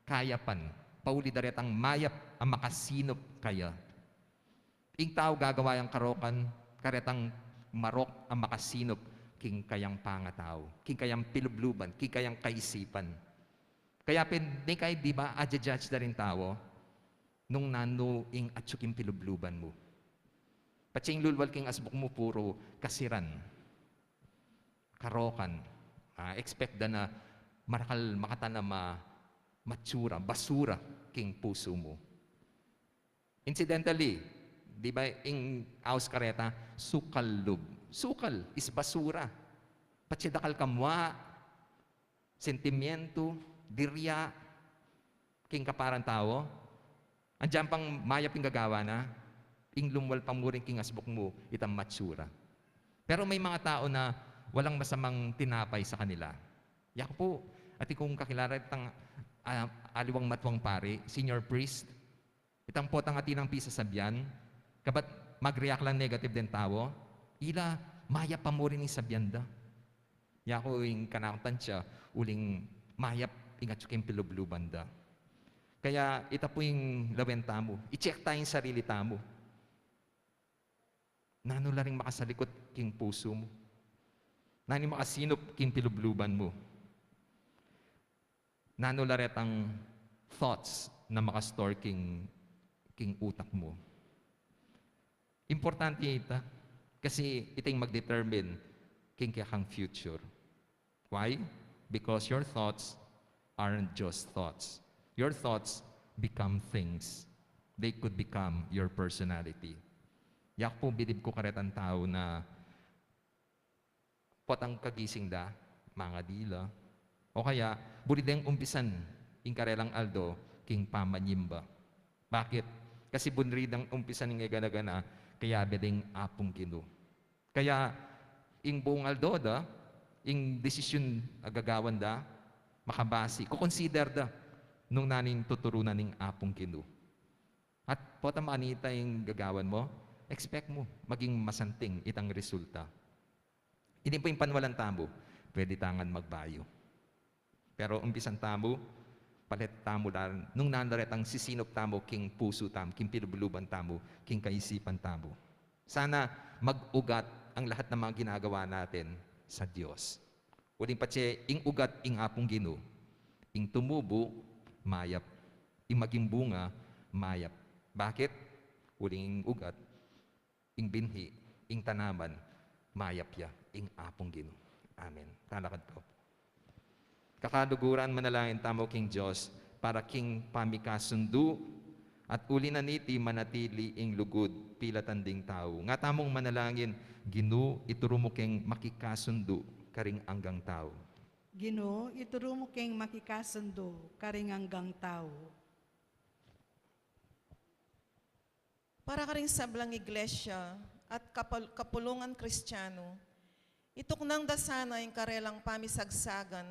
kayapan, pauli da retang mayap a makasinup kaya. Ing tau gagawa yang karokan, karetang marok a makasinup king kayang pangatau, king kayang pilubluban, king kayang kaisipan. Kaya pin, ne kay di ba, aja-judge da ring tau nung nanu ing atsu king pilubluban mu. Patse ing lulwal king asbuk mu puru kasiran, karokan. Ah, expect da na marakal makatanam a matsura, basura king pusu mu. Incidentally, di ba, ing aus kareta, sukal lub. Sukal is basura. Patse dakal kamwa, sentimientu, dirya, king kaparang tau, andiyan pang mayap ing gagawa na, ing lumwal pa mu rin king asbuk mu, itang matsura. Pero may mga tao na walang masamang tinapay sa kanila. Yaku pu, atin kung kakilala itang, ah, aliwang matuang pari, senior priest, itang potang atin nang pisasabian, kabat mag-react lang negative deng tau, ila, mayap pa mu rin ing sabian da. Yaku ing kanaku tansya, uling mayap ing atsu king pilubluban da. Kaya ita pu ing lawen tamu, i-check ta ing sarili tamu. Nanu la ring makasalikut king pusu mu? Nanu ing makasinup king pilubluban mu? Nanu la retang thoughts na makastore king, king utak mu? Importante ita, kasi ita ing mag-determine king kekang future. Why? Because your thoughts aren't just thoughts. Your thoughts become things. They could become your personality. Yaku pu, bilib ku karetang tau na potang kagising da, mangadi la. O kaya, buri deng umpisan ing karelang aldo king pamanyimba. Bakit? Kasi buri deng umpisan ing gana-gana, kayabe deng Apung Ginu. Kaya, ing buung aldo da, ing desisyun a gagawan da, makabasi, kukonsider da, nung nanu ing tuturu na ning Apung Ginu. At potang makanita ing gagawan mu, expect mu, maging masanting itang resulta. Ini pu ing paniwalan tamu, pwede tangan magbayu. Pero umpisan tamu, palit tamu la, nung nanu retang sisinup tamu, king pusu tamu, king pilubluban tamu, king kaisipan tamu. Sana mag-ugat ang lahat ng mga ginagawa natin sa Diyos. Uling patse, ing ugat, ing Apung Ginu, ing tumubu, mayap, ing maging bunga, mayap. Bakit? Uling ing ugat, ing binhi, ing tanaman, mayap ya, ing Apung Ginu. Amen. Talakad ko. Kakaluguran, manalangin tamu king Dios para king pamikasundu, at uli na niti manatili ing lugud pilatan ding tau. Nga tamung manalangin, Ginu, ituru mu keng makikasundu karing anggang tau. Ginu, ituru mu keng makikasundu karing anggang tau. Para karing sablang iglesia at kapal-, kapulungan Kristiyanu, ituknang da sana ing karelang pamisagsagan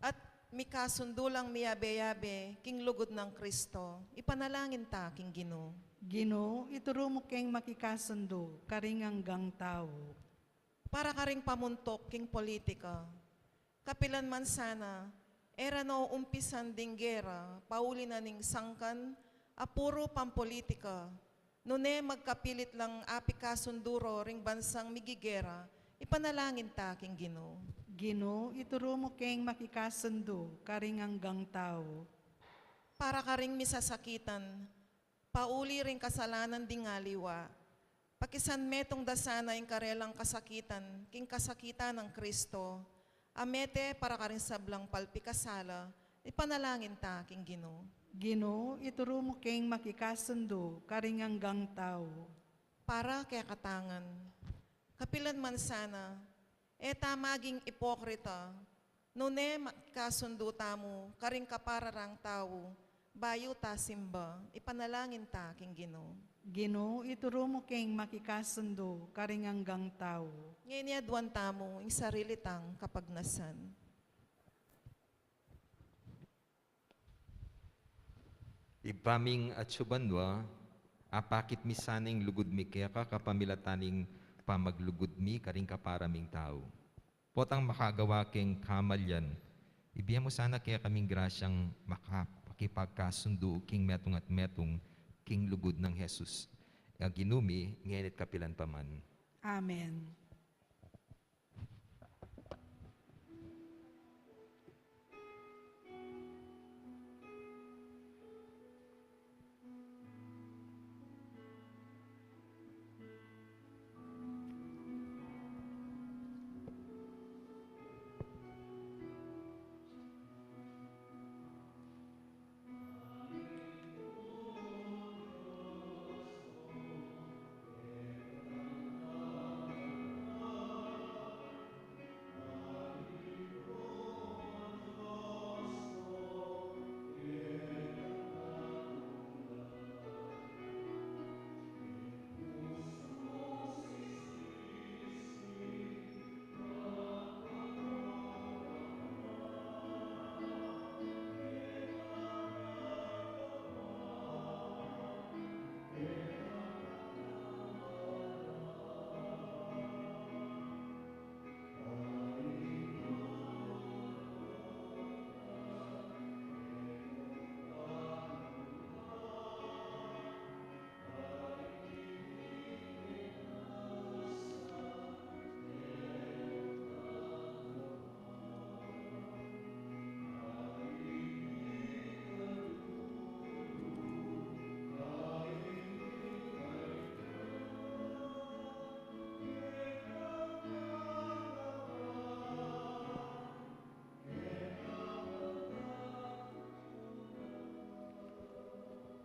at mikasundu lang miyabe-yabe king lugud nang Kristo. Ipanalangin ta king Ginu. Ginu, ituru mu keng makikasundu karing anggang tau. Para karing pamuntuk king politika. Kapilan man sana, e ra no umpisan ding gera, pauli na ning sangkan a puru pampolitika, nune magkapilit lang apikasundu ro ring bansang migigera, ipanalangin ta king Ginu. Ginu, ituru mu keng makikasundu karing anggang tau. Para karing misasakitan, pauli ring kasalanan ding aliwa. Pakisanmetung da sana ing karelang kasakitan king kasakitan nang Kristo, a mete para karing sablang palpikasala, ipanalangin ta king Ginu. Ginu, ituru mu keng makikasundu karing anggang tau. Para kekatang ngan. Kapilan man sana, e ta maging ipokrita, nune makikasundu tamu karing kapara rang tau, bayu ta simba, ipanalangin ta king Ginu. Ginu, ituru mu keng makikasundu karing anggang tau. Ngeni aduan tamu ing sarili tang kapagnasan. Ibpa ming atsu banua, apakit mi sana ing lugud mi keka kapamilatan ning pamaglugud mi karing kapara ming tau. Potang makagawa keng kamalian, ibie mu sana kekaming grasyang makapakipagkasundu king metung at metung king lugud nang Jesus a Ginu mi, ngeni't kapilan pa man. Amen.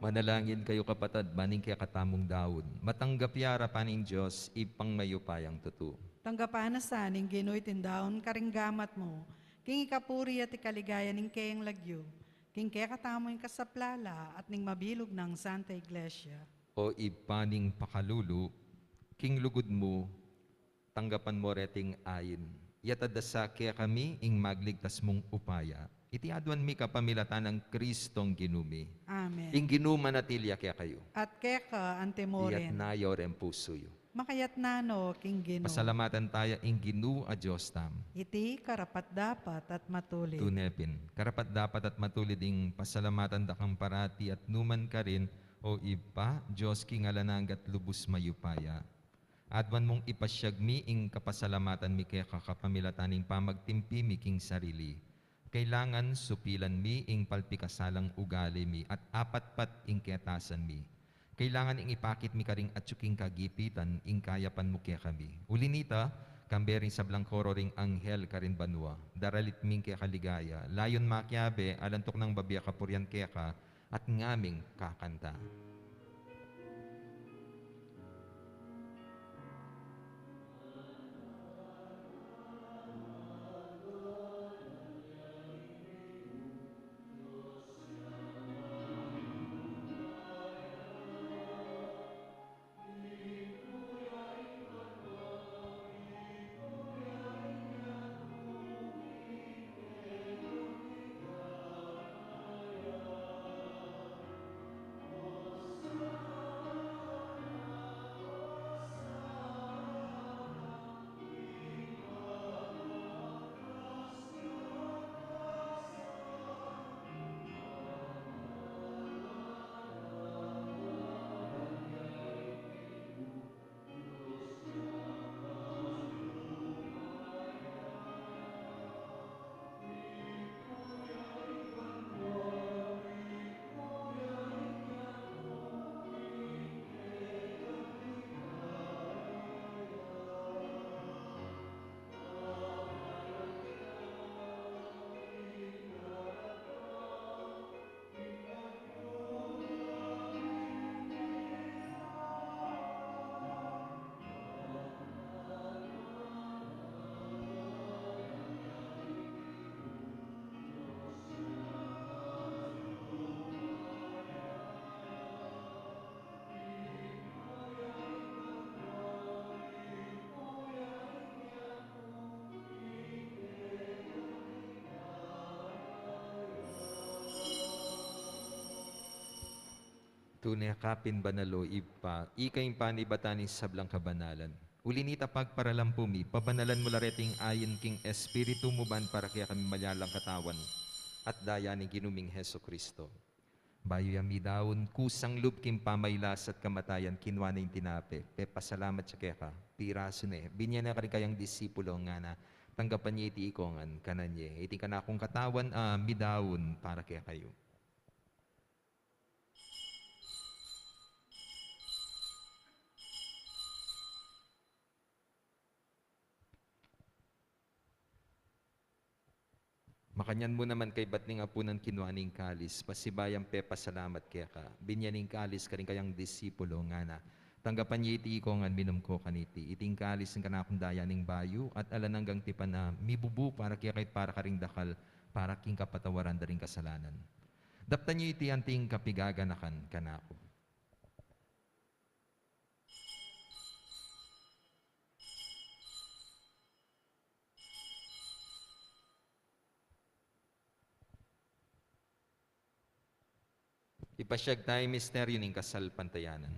Manalangin kayu, kapatad, ban ing kekatamung daun matanggap ya arapan ning Dios, Ibpang mayupayang tutu. Tanggapan na sa ning Ginu iting daun karing gamat mu, king ikapuri at ikaligaya ning keyang lagyu, king kekatamung kasaplalan at ning mabilug nang Santa Iglesia. O Ibpa ning pakalulu, king lugud mu, tanggapan mu reting ain. Yatad da sa kekami ing magligtas mung upaya. Iti aduan mi kapamilatan nang Kristong Ginu mi. Amen. Ing Ginu manatili ya kekayu. At keka antimurin. Iyatna yu reng pusu yu. Makayatna no king Ginu. Pasalamatan taya ing Ginu a Dios tamu. Iti karapat-dapat at matulid. Tune pin, karapat-dapat at matulid ing pasalamatan da kang parati at numan karin, O Ibpa, Dios king alang angga at lubus mayupaya. Aduan mung ipasiag mi ing kapasalamatan mi keka kapamilatan ning pamagtimpi mi king sarili. Kailangan supilan mi ing palpikasalang ugali mi at apatpat ing ketasan mi. Kailangan ing ipakit mi karing atyu king kagipitan ing kayapan mu kekami. Uli nita, kambe ring sablang koro ring anghel karin banua, daralit ming keka ligaya, layun makiabe, alantuk nang babie kapurian keka, at ngaming kakanta. Tune ka pin banal, o Ibpa, ika ing panibatan ning sablang kabanalan. Uli na nita, pagparalampu mi, pabanalan mu la reting ayin king Espiritu mu ban para kekami malyalang katawan at daya ning Ginu ming Jesucristo. Bayu ya midaun, kusang lub king pamailas at kamatayan, kinua ne ing tinape, pepasalamat ya keka, pirasu ne, binye ne karing kayang disipulo, ngana: Tanggapan ye iti iko ngan, kanan ye, iti ing kanakung katawan a midaun para kekayu. Makanyan mu naman, kaybat ning apunan, kinua ne ing kalis, pasibayu yang pepasalamat keka, binye ne ing kalis karing kayang disipulo, ngana: Tanggapan ye iti iko ngan, minum ko kaniti, iti ing kalis ning kanakung daya ning bayu at alang anggang tipan a mibubu para kekayu at para karing dakal, para king kapatawaran da ring kasalanan. Daptan ye iti anting kapigaganakan kanaku. Ipasyag tayu ing misteryu ning kasalpantayanan.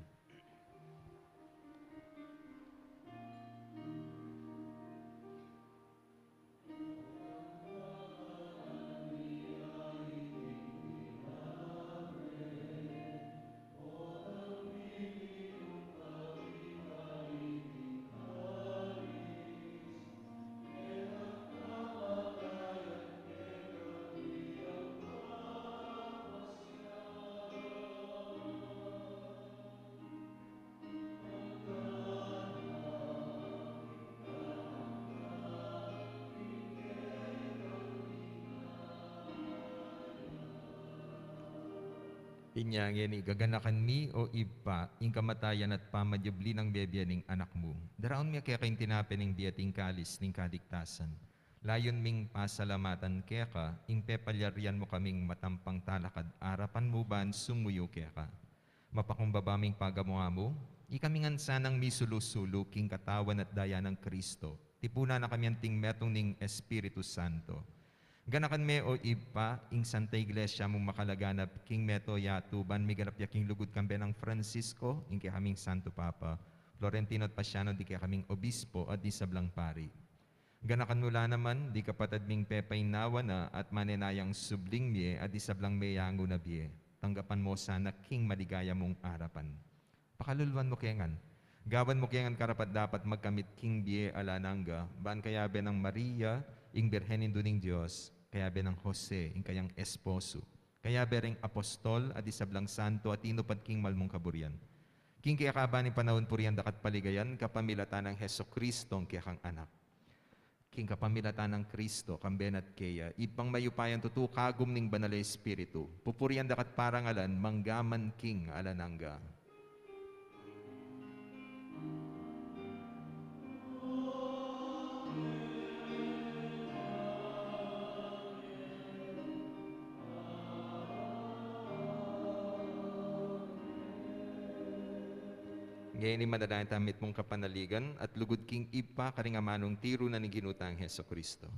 Inya ngeni, gaganakan mi, o Ibpa, ing kamatayan at pamanyubli nang mebie ning Anak mu. Daraun mi keka ing tinape ning bie at ing kalis ning kaligtasan. Layun ming pasalamatan keka ing pepalyarian mu kaming matampang talakad arapan mu ban sumuyu keka. Mapakumbaba ming pagamu-amu, ikami ngan sanang misulu-sulu king katawan at daya nang Kristo, tipunan na kami anting metung ning Espiritu Santo. Ganakan me, o Ibpa, ing Santa Iglesia mung makalaganap king mabilug a yatu ban miganap ya king lugud kambe nang Francisco, ing kekaming Santo Papa, Florentino at Paciano, ding kekaming obispo at ding sablang pari. Ganakan mu la naman ding kapatad ming pepaynawa na at manenayang subling mie at ding sablang meyangu na bie. Tanggapan mu sana king maligaya mung arapan. Pakaluluan mu ke ngan. Gawan mu ke ngan karapat-dapat magkamit king bie alang angga, ban kayabe nang Maria, ing Birhen Indu ning Dios, kayabe nang Jose, ing kayang esposo, kayabe ring apostol at ding sablang santo a tinupad king malmung kaburian, king keka ban ning panaun purian da ka at paligayan kapamilatan nang Jesucristo, ing kekang Anak. King kapamilatan nang Kristo, kambe na at keya, Ibpang mayupayang tutu, kagum ning Banal a Espiritu, pupurian da ka at parangalan mangga man king alang angga. Ngeni manalangin tamu mitmung kapanaligan at lugud king Ibpa karing amanung tiru na ning Ginu tang Jesucristo.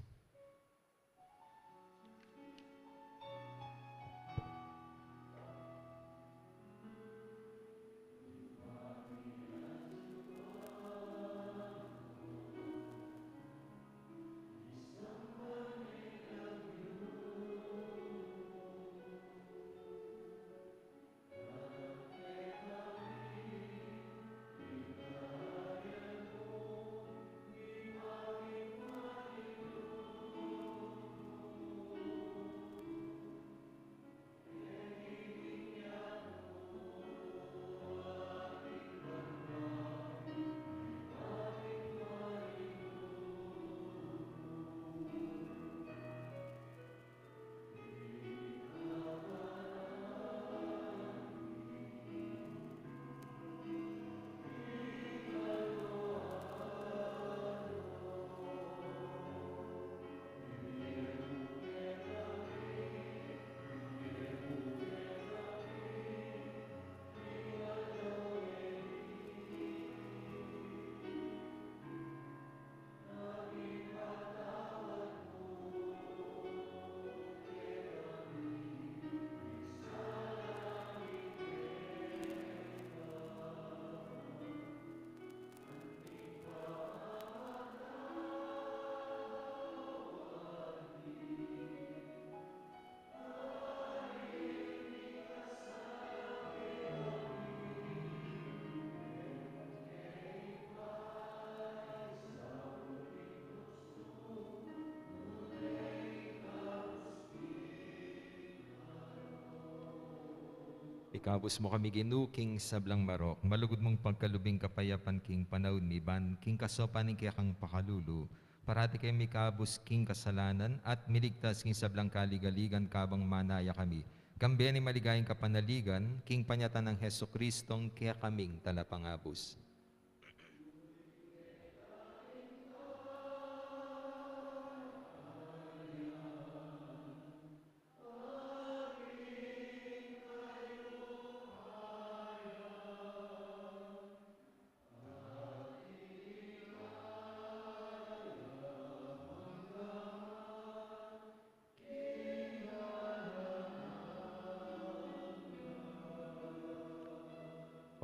Ikabus mu kami, Ginu, king sablang marok. Malugud mung pagkalub ing kapayapan king panaun mi, ban king kasaupan ning kekang pakalulu, parati kami mikabus king kasalanan at miligtas king sablang kaligaligan, kabang manaya kami kambe ning maligayang kapanaligan king panyatang nang Jesucristong kekaming Talapangabus.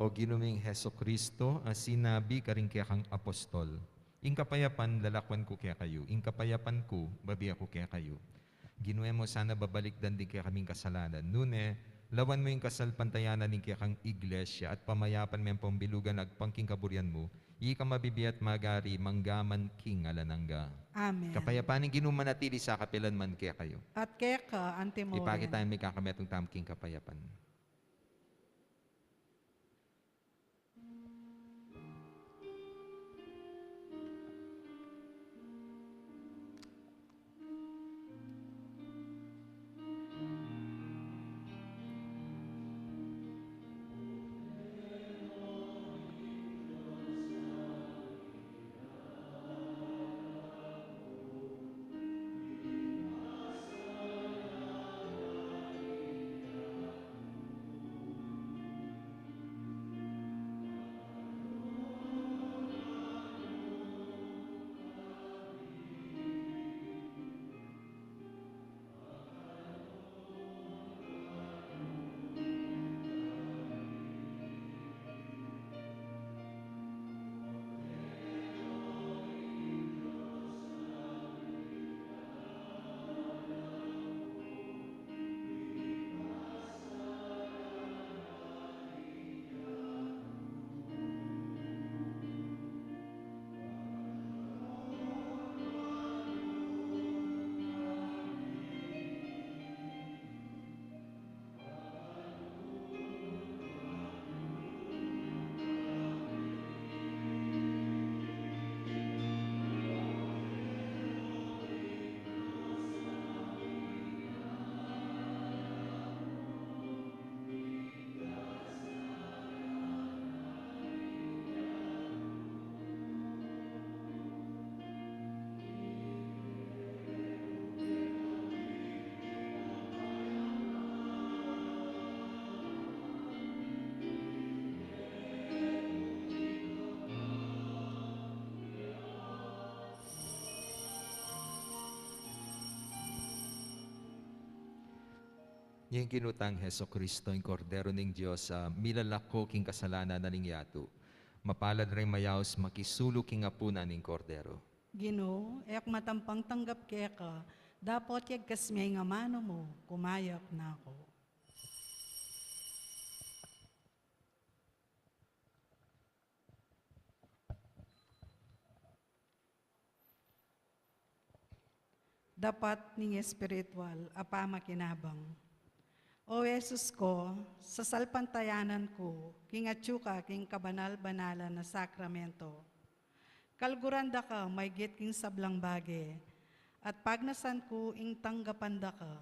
O Ginu ming Jesucristo, a sinabi karing kekang apostol, "Ing kapayapan lalakwan ku kekayu, ing kapayapan ku babie ku kekayu." Ginu, e mu sana babalikdan ding kekaming kasalanan, nune lawan mu ing kasalpantayanan ning kekang Iglesia at pamayapan me ing pambilugan agpang king kaburian mu, ika mabibie at magari mangga man king alang angga. Amen. Kapayapan ning Ginu manatili sa kapilan man kekayu. At keka anti mo rin. Ipakit tamu ing kakametung tamu king kapayapan. Ing Ginu tang Jesucristo, ing Kordero ning Dios, a milalako king kasalanan na ning yatu. Mapalad ring mayaus makisulu king apunan ning Kordero. Ginu, e ku matampang tanggap keka, dapot yagkas me ing amanu mu, kumayap na ku. Dapat ning espiritual a pamakinabang. O Jesus ku, sasalpantayanan ku king atyu ka king kabanal-banalan a sakramento. Kaluguran da ka maygit king sablang bage, at pagnasan ku ing tanggapan da ka.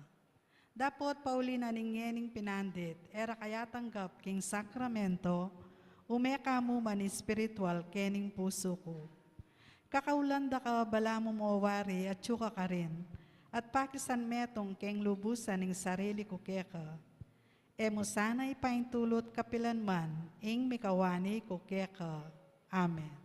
Dapot pauli na ning ngening pinandit, e ra ka yatanggap king sakramento, ume ka mu man espiritual kening pusu ku. Kakaulan da ka balamu mo wari atyu ka karin, at pakisan metung keng lubusan ing sarili ku keka. E mu sana ipaintulut kapilan man ing mikawani ku keka. Amen.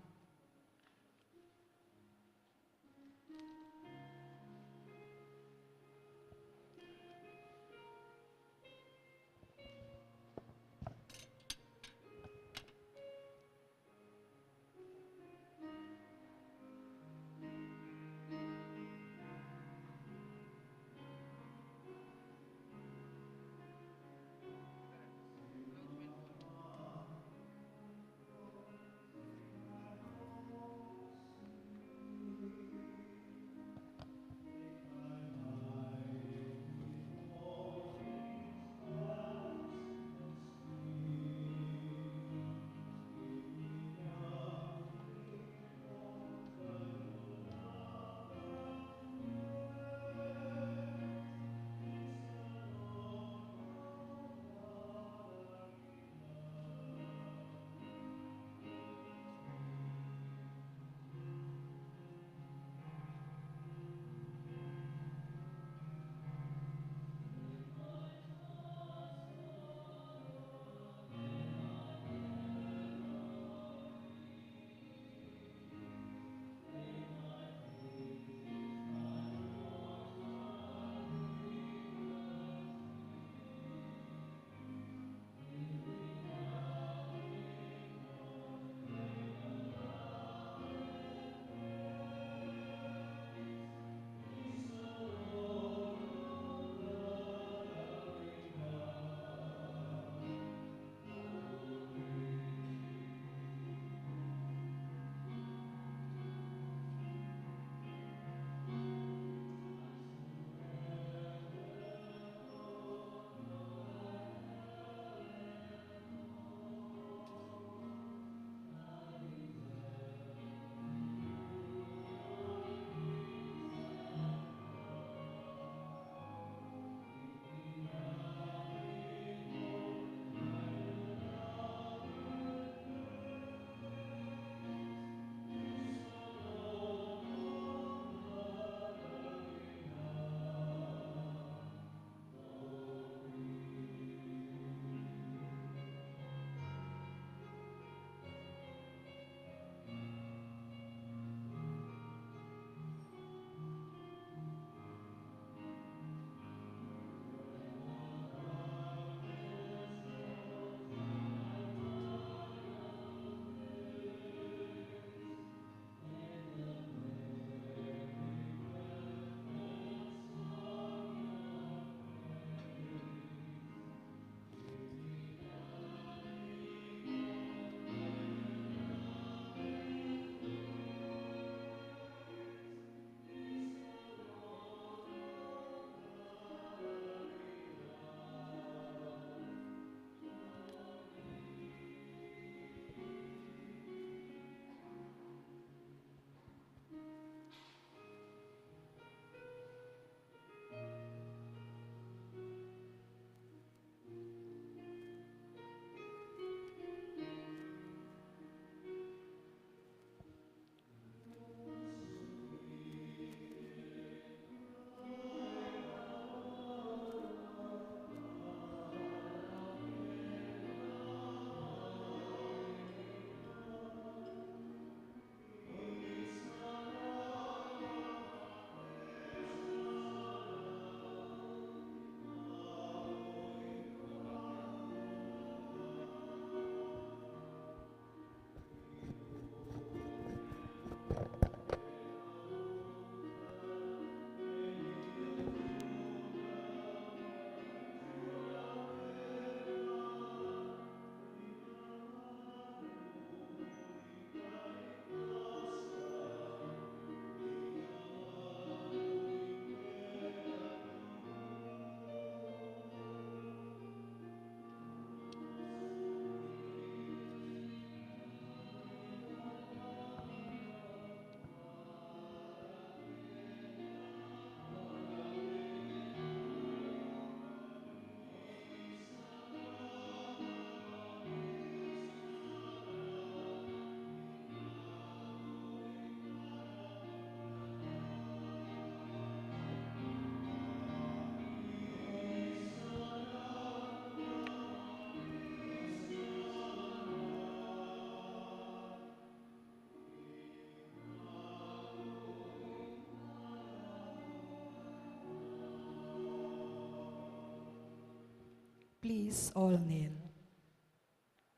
Please all kneel.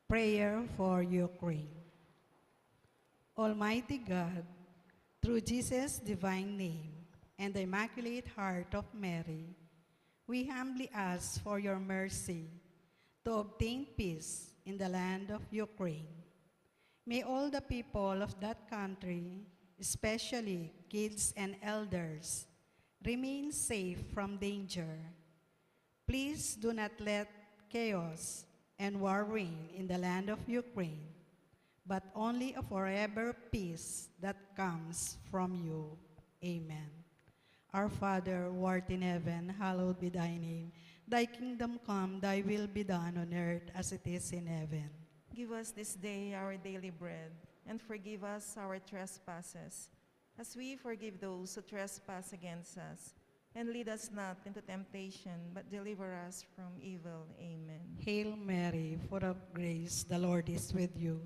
Prayer for Ukraine. Almighty God, through Jesus' divine name and the Immaculate Heart of Mary, we humbly ask for your mercy to obtain peace in the land of Ukraine. May all the people of that country, especially kids and elders, remain safe from danger. Please do not let chaos and war reign in the land of Ukraine, but only a forever peace that comes from you. Amen. Our Father, who art in heaven, hallowed be thy name. Thy kingdom come, thy will be done on earth as it is in heaven. Give us this day our daily bread, and forgive us our trespasses, as we forgive those who trespass against us. And lead us not into temptation, but deliver us from evil. Amen. Hail Mary, full of grace, the Lord is with you.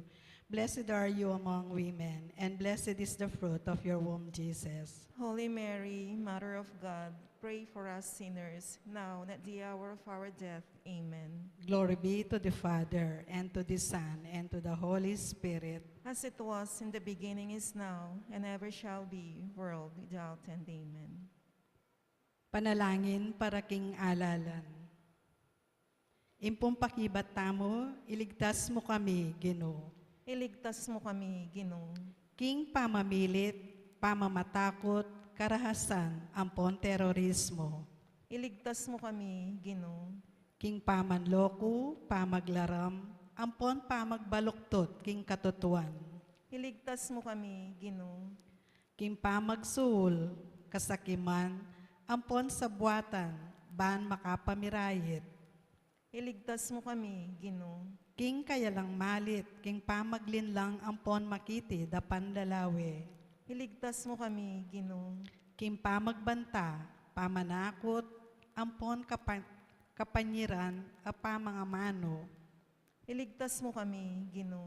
Blessed are you among women, and blessed is the fruit of your womb, Jesus. Holy Mary, Mother of God, pray for us sinners, now and at the hour of our death. Amen. Glory be to the Father, and to the Son, and to the Holy Spirit. As it was in the beginning, is now, and ever shall be, world without end. Amen. Panalangin para king alalan. Impong pakibat tamu, iligtas mu kami, Ginu. Iligtas mu kami, Ginu. King pamamilit, pamamatakut, karahasan, ampon terorismo. Iligtas mu kami, Ginu. King pamanloku, pamaglaram, ampon pamagbaluktot king katutuan. Iligtas mu kami, Ginu. King pamagsuul, kasakiman, ampon sabwatan, ban makapamirayit. Iligtas mu kami, Ginu. King kayalang malit, king pamaglinlang ampon makiti da panlalawe. Iligtas mu kami, Ginu. King pamagbanta, pamanakut, ampon kapa-, kapanyiran a pamangamanu. Iligtas mu kami, Ginu.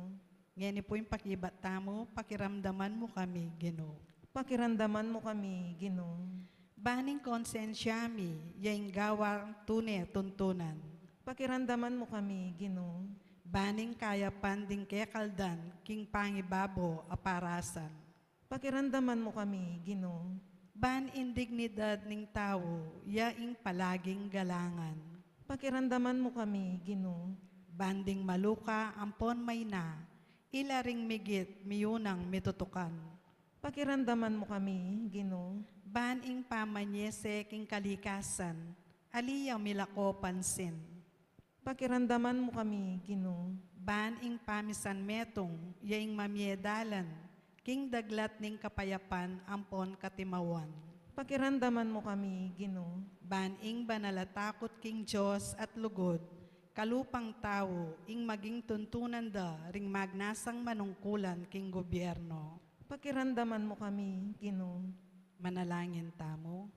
Ngeni pu ing pakibat tamu, pakiramdaman mu kami, Ginu. Pakiramdaman mu kami, Ginu. Ban ing konsensya mi, ya ing gawang tune tuntunan. Pakiramdaman mu kami, Ginu. Ban ing kayapan ding kekaldan, king pangibabo a parasan. Pakiramdaman mu kami, Ginu. Ban ing dignidad ning tau, ya ing palaging galangan. Pakiramdaman mu kami, Ginu. Ban ding maluka ampon maina, ila ring migit miyunang mitutukan. Pakiramdaman mu kami, Ginu. Ban ing pamanyese king kalikasan, ali ya milako pansin. Pakiramdaman mu kami, Ginu. Ban ing pamisan metung, ya ing mamie dalan, king daglat ning kapayapan ampon katimawan. Pakiramdaman mu kami, Ginu. Ban ing banal a takut king Dios at lugud, kalupang tau, ing maging tuntunan da ring magnasang manungkulan king gobyerno. Pakiramdaman mu kami, Ginu. Manalangin tamu.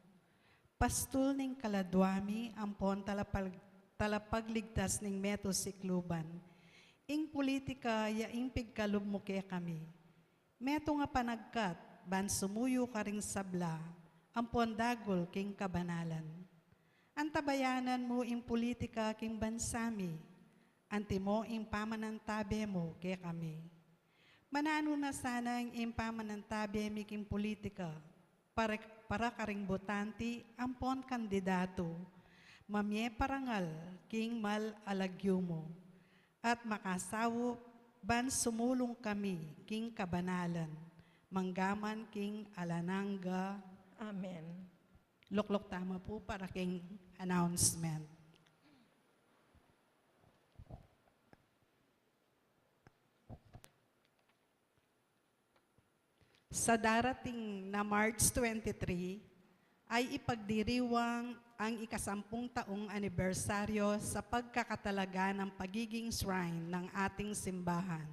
Pastul ning kaladua mi, ampon talapag-, talapagligtas ning metung sikluban. Ing pulitika ya ing pigkalub mu kekami. Metung a panagkat, ban sumuyu karing sabla, ampon dagul king kabanalan. Antabayanan mu ing pulitika king bansa mi, antimo ing pamanantabe mu kekami. Mananu na sana ing pamanantabe mi king pulitika, para, para karing botante ampon kandidatu, mamie parangal king mal a lagyu mu, at makasaup ban sumulung kami king kabanalan, manggaman king alang angga. Amen. Lukluk tamu pu para king announcement. Sa darating na March twenty-three, ay ipagdiriwang ang ikasampung taung anibersaryo sa pagkakatalaga ng pagiging shrine ng ating simbahan.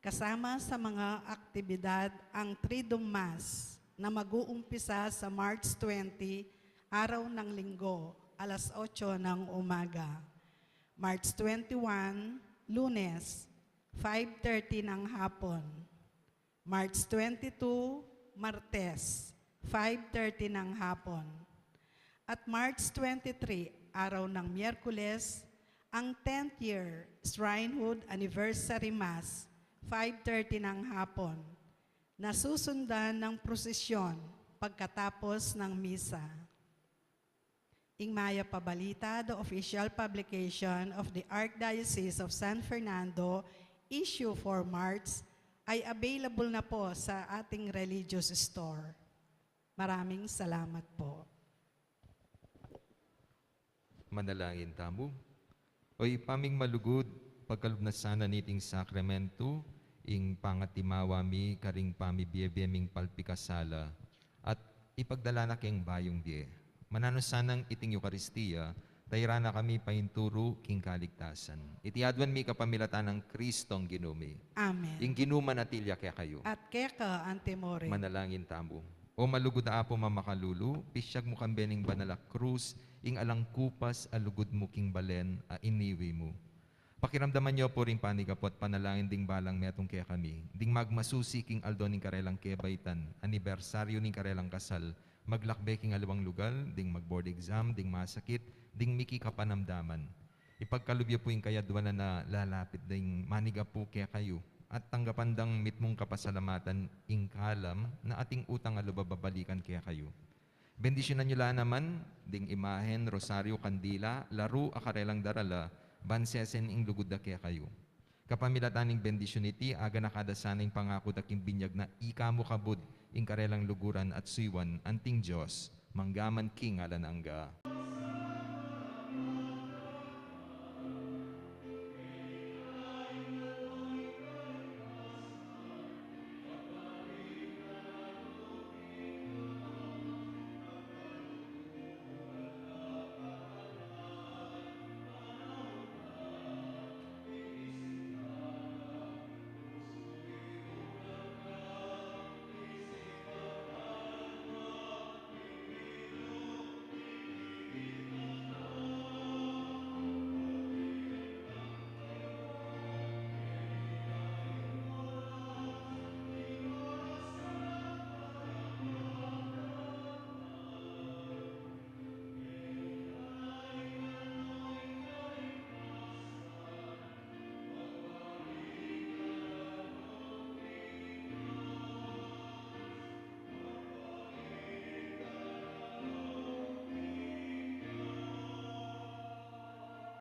Kasama sa mga aktibidad ang Triduum Mass na mag-uumpisa sa March twenty, araw ng Linggo, alas otso ng umaga. March twenty-one, Lunes, five thirty ng hapon. March twenty-two, Martes, five thirty ng hapon. At March twenty-three, araw ng Miyerkules, Ang tenth year Shrinehood Anniversary Mass, five thirty ng hapon, na susundan ng prosesyon pagkatapos ng misa. Ing Mayap a Balita, the official publication of the Archdiocese of San Fernando, issue for March, ay available na po sa ating religious store. Maraming salamat po. Manalangin tamu. O Ibpa ming malugud, pagkalub na sana niting sakramento ing pangatimawa mi karing pamibie-bie ming palpikasala, at ipagdala na keng bayung bie. Mananu sanang iting Eukaristia, tairan na kami painturu king kaligtasan. Iti aduan mi kapamilatan nang Kristong Ginu mi. Amen. Ing Ginu manatili ya kekayu. At keka antimori. Manalangin tamu. O malugud a Apu mamakalulu, pisyag mu kambe ning banal a krus ing alang kupas a lugud mu king balen a iniwi mu. Pakiramdaman yu pu ring panigapu at panalangin ding balang metung kekami, ding magmasusi king aldo ning karelang kebaitan, anibersaryu ning karelang kasal, maglakbe king aliwang lugal, ding mag-board exam, ding masakit, ding miki kapanamdaman. Ipagkalub yu pu ing kayaduanan a lalapit ding manigapu kekayu, at tanggapan dang mitmung kapasalamatan ing kalam na ating utang a lub a babalikan kekayu. Bendisyunan yu la naman ding imahen, rosaryu, kandila, laru a karelang darala, ban sesen ing lugud da kekayu. Kapamilatan ning bendisyun iti, aganaka da sana ing pangaku da king binyag na ika mu kabud ing karelang luguran at suyuan anting Dios, mangga man king alang angga.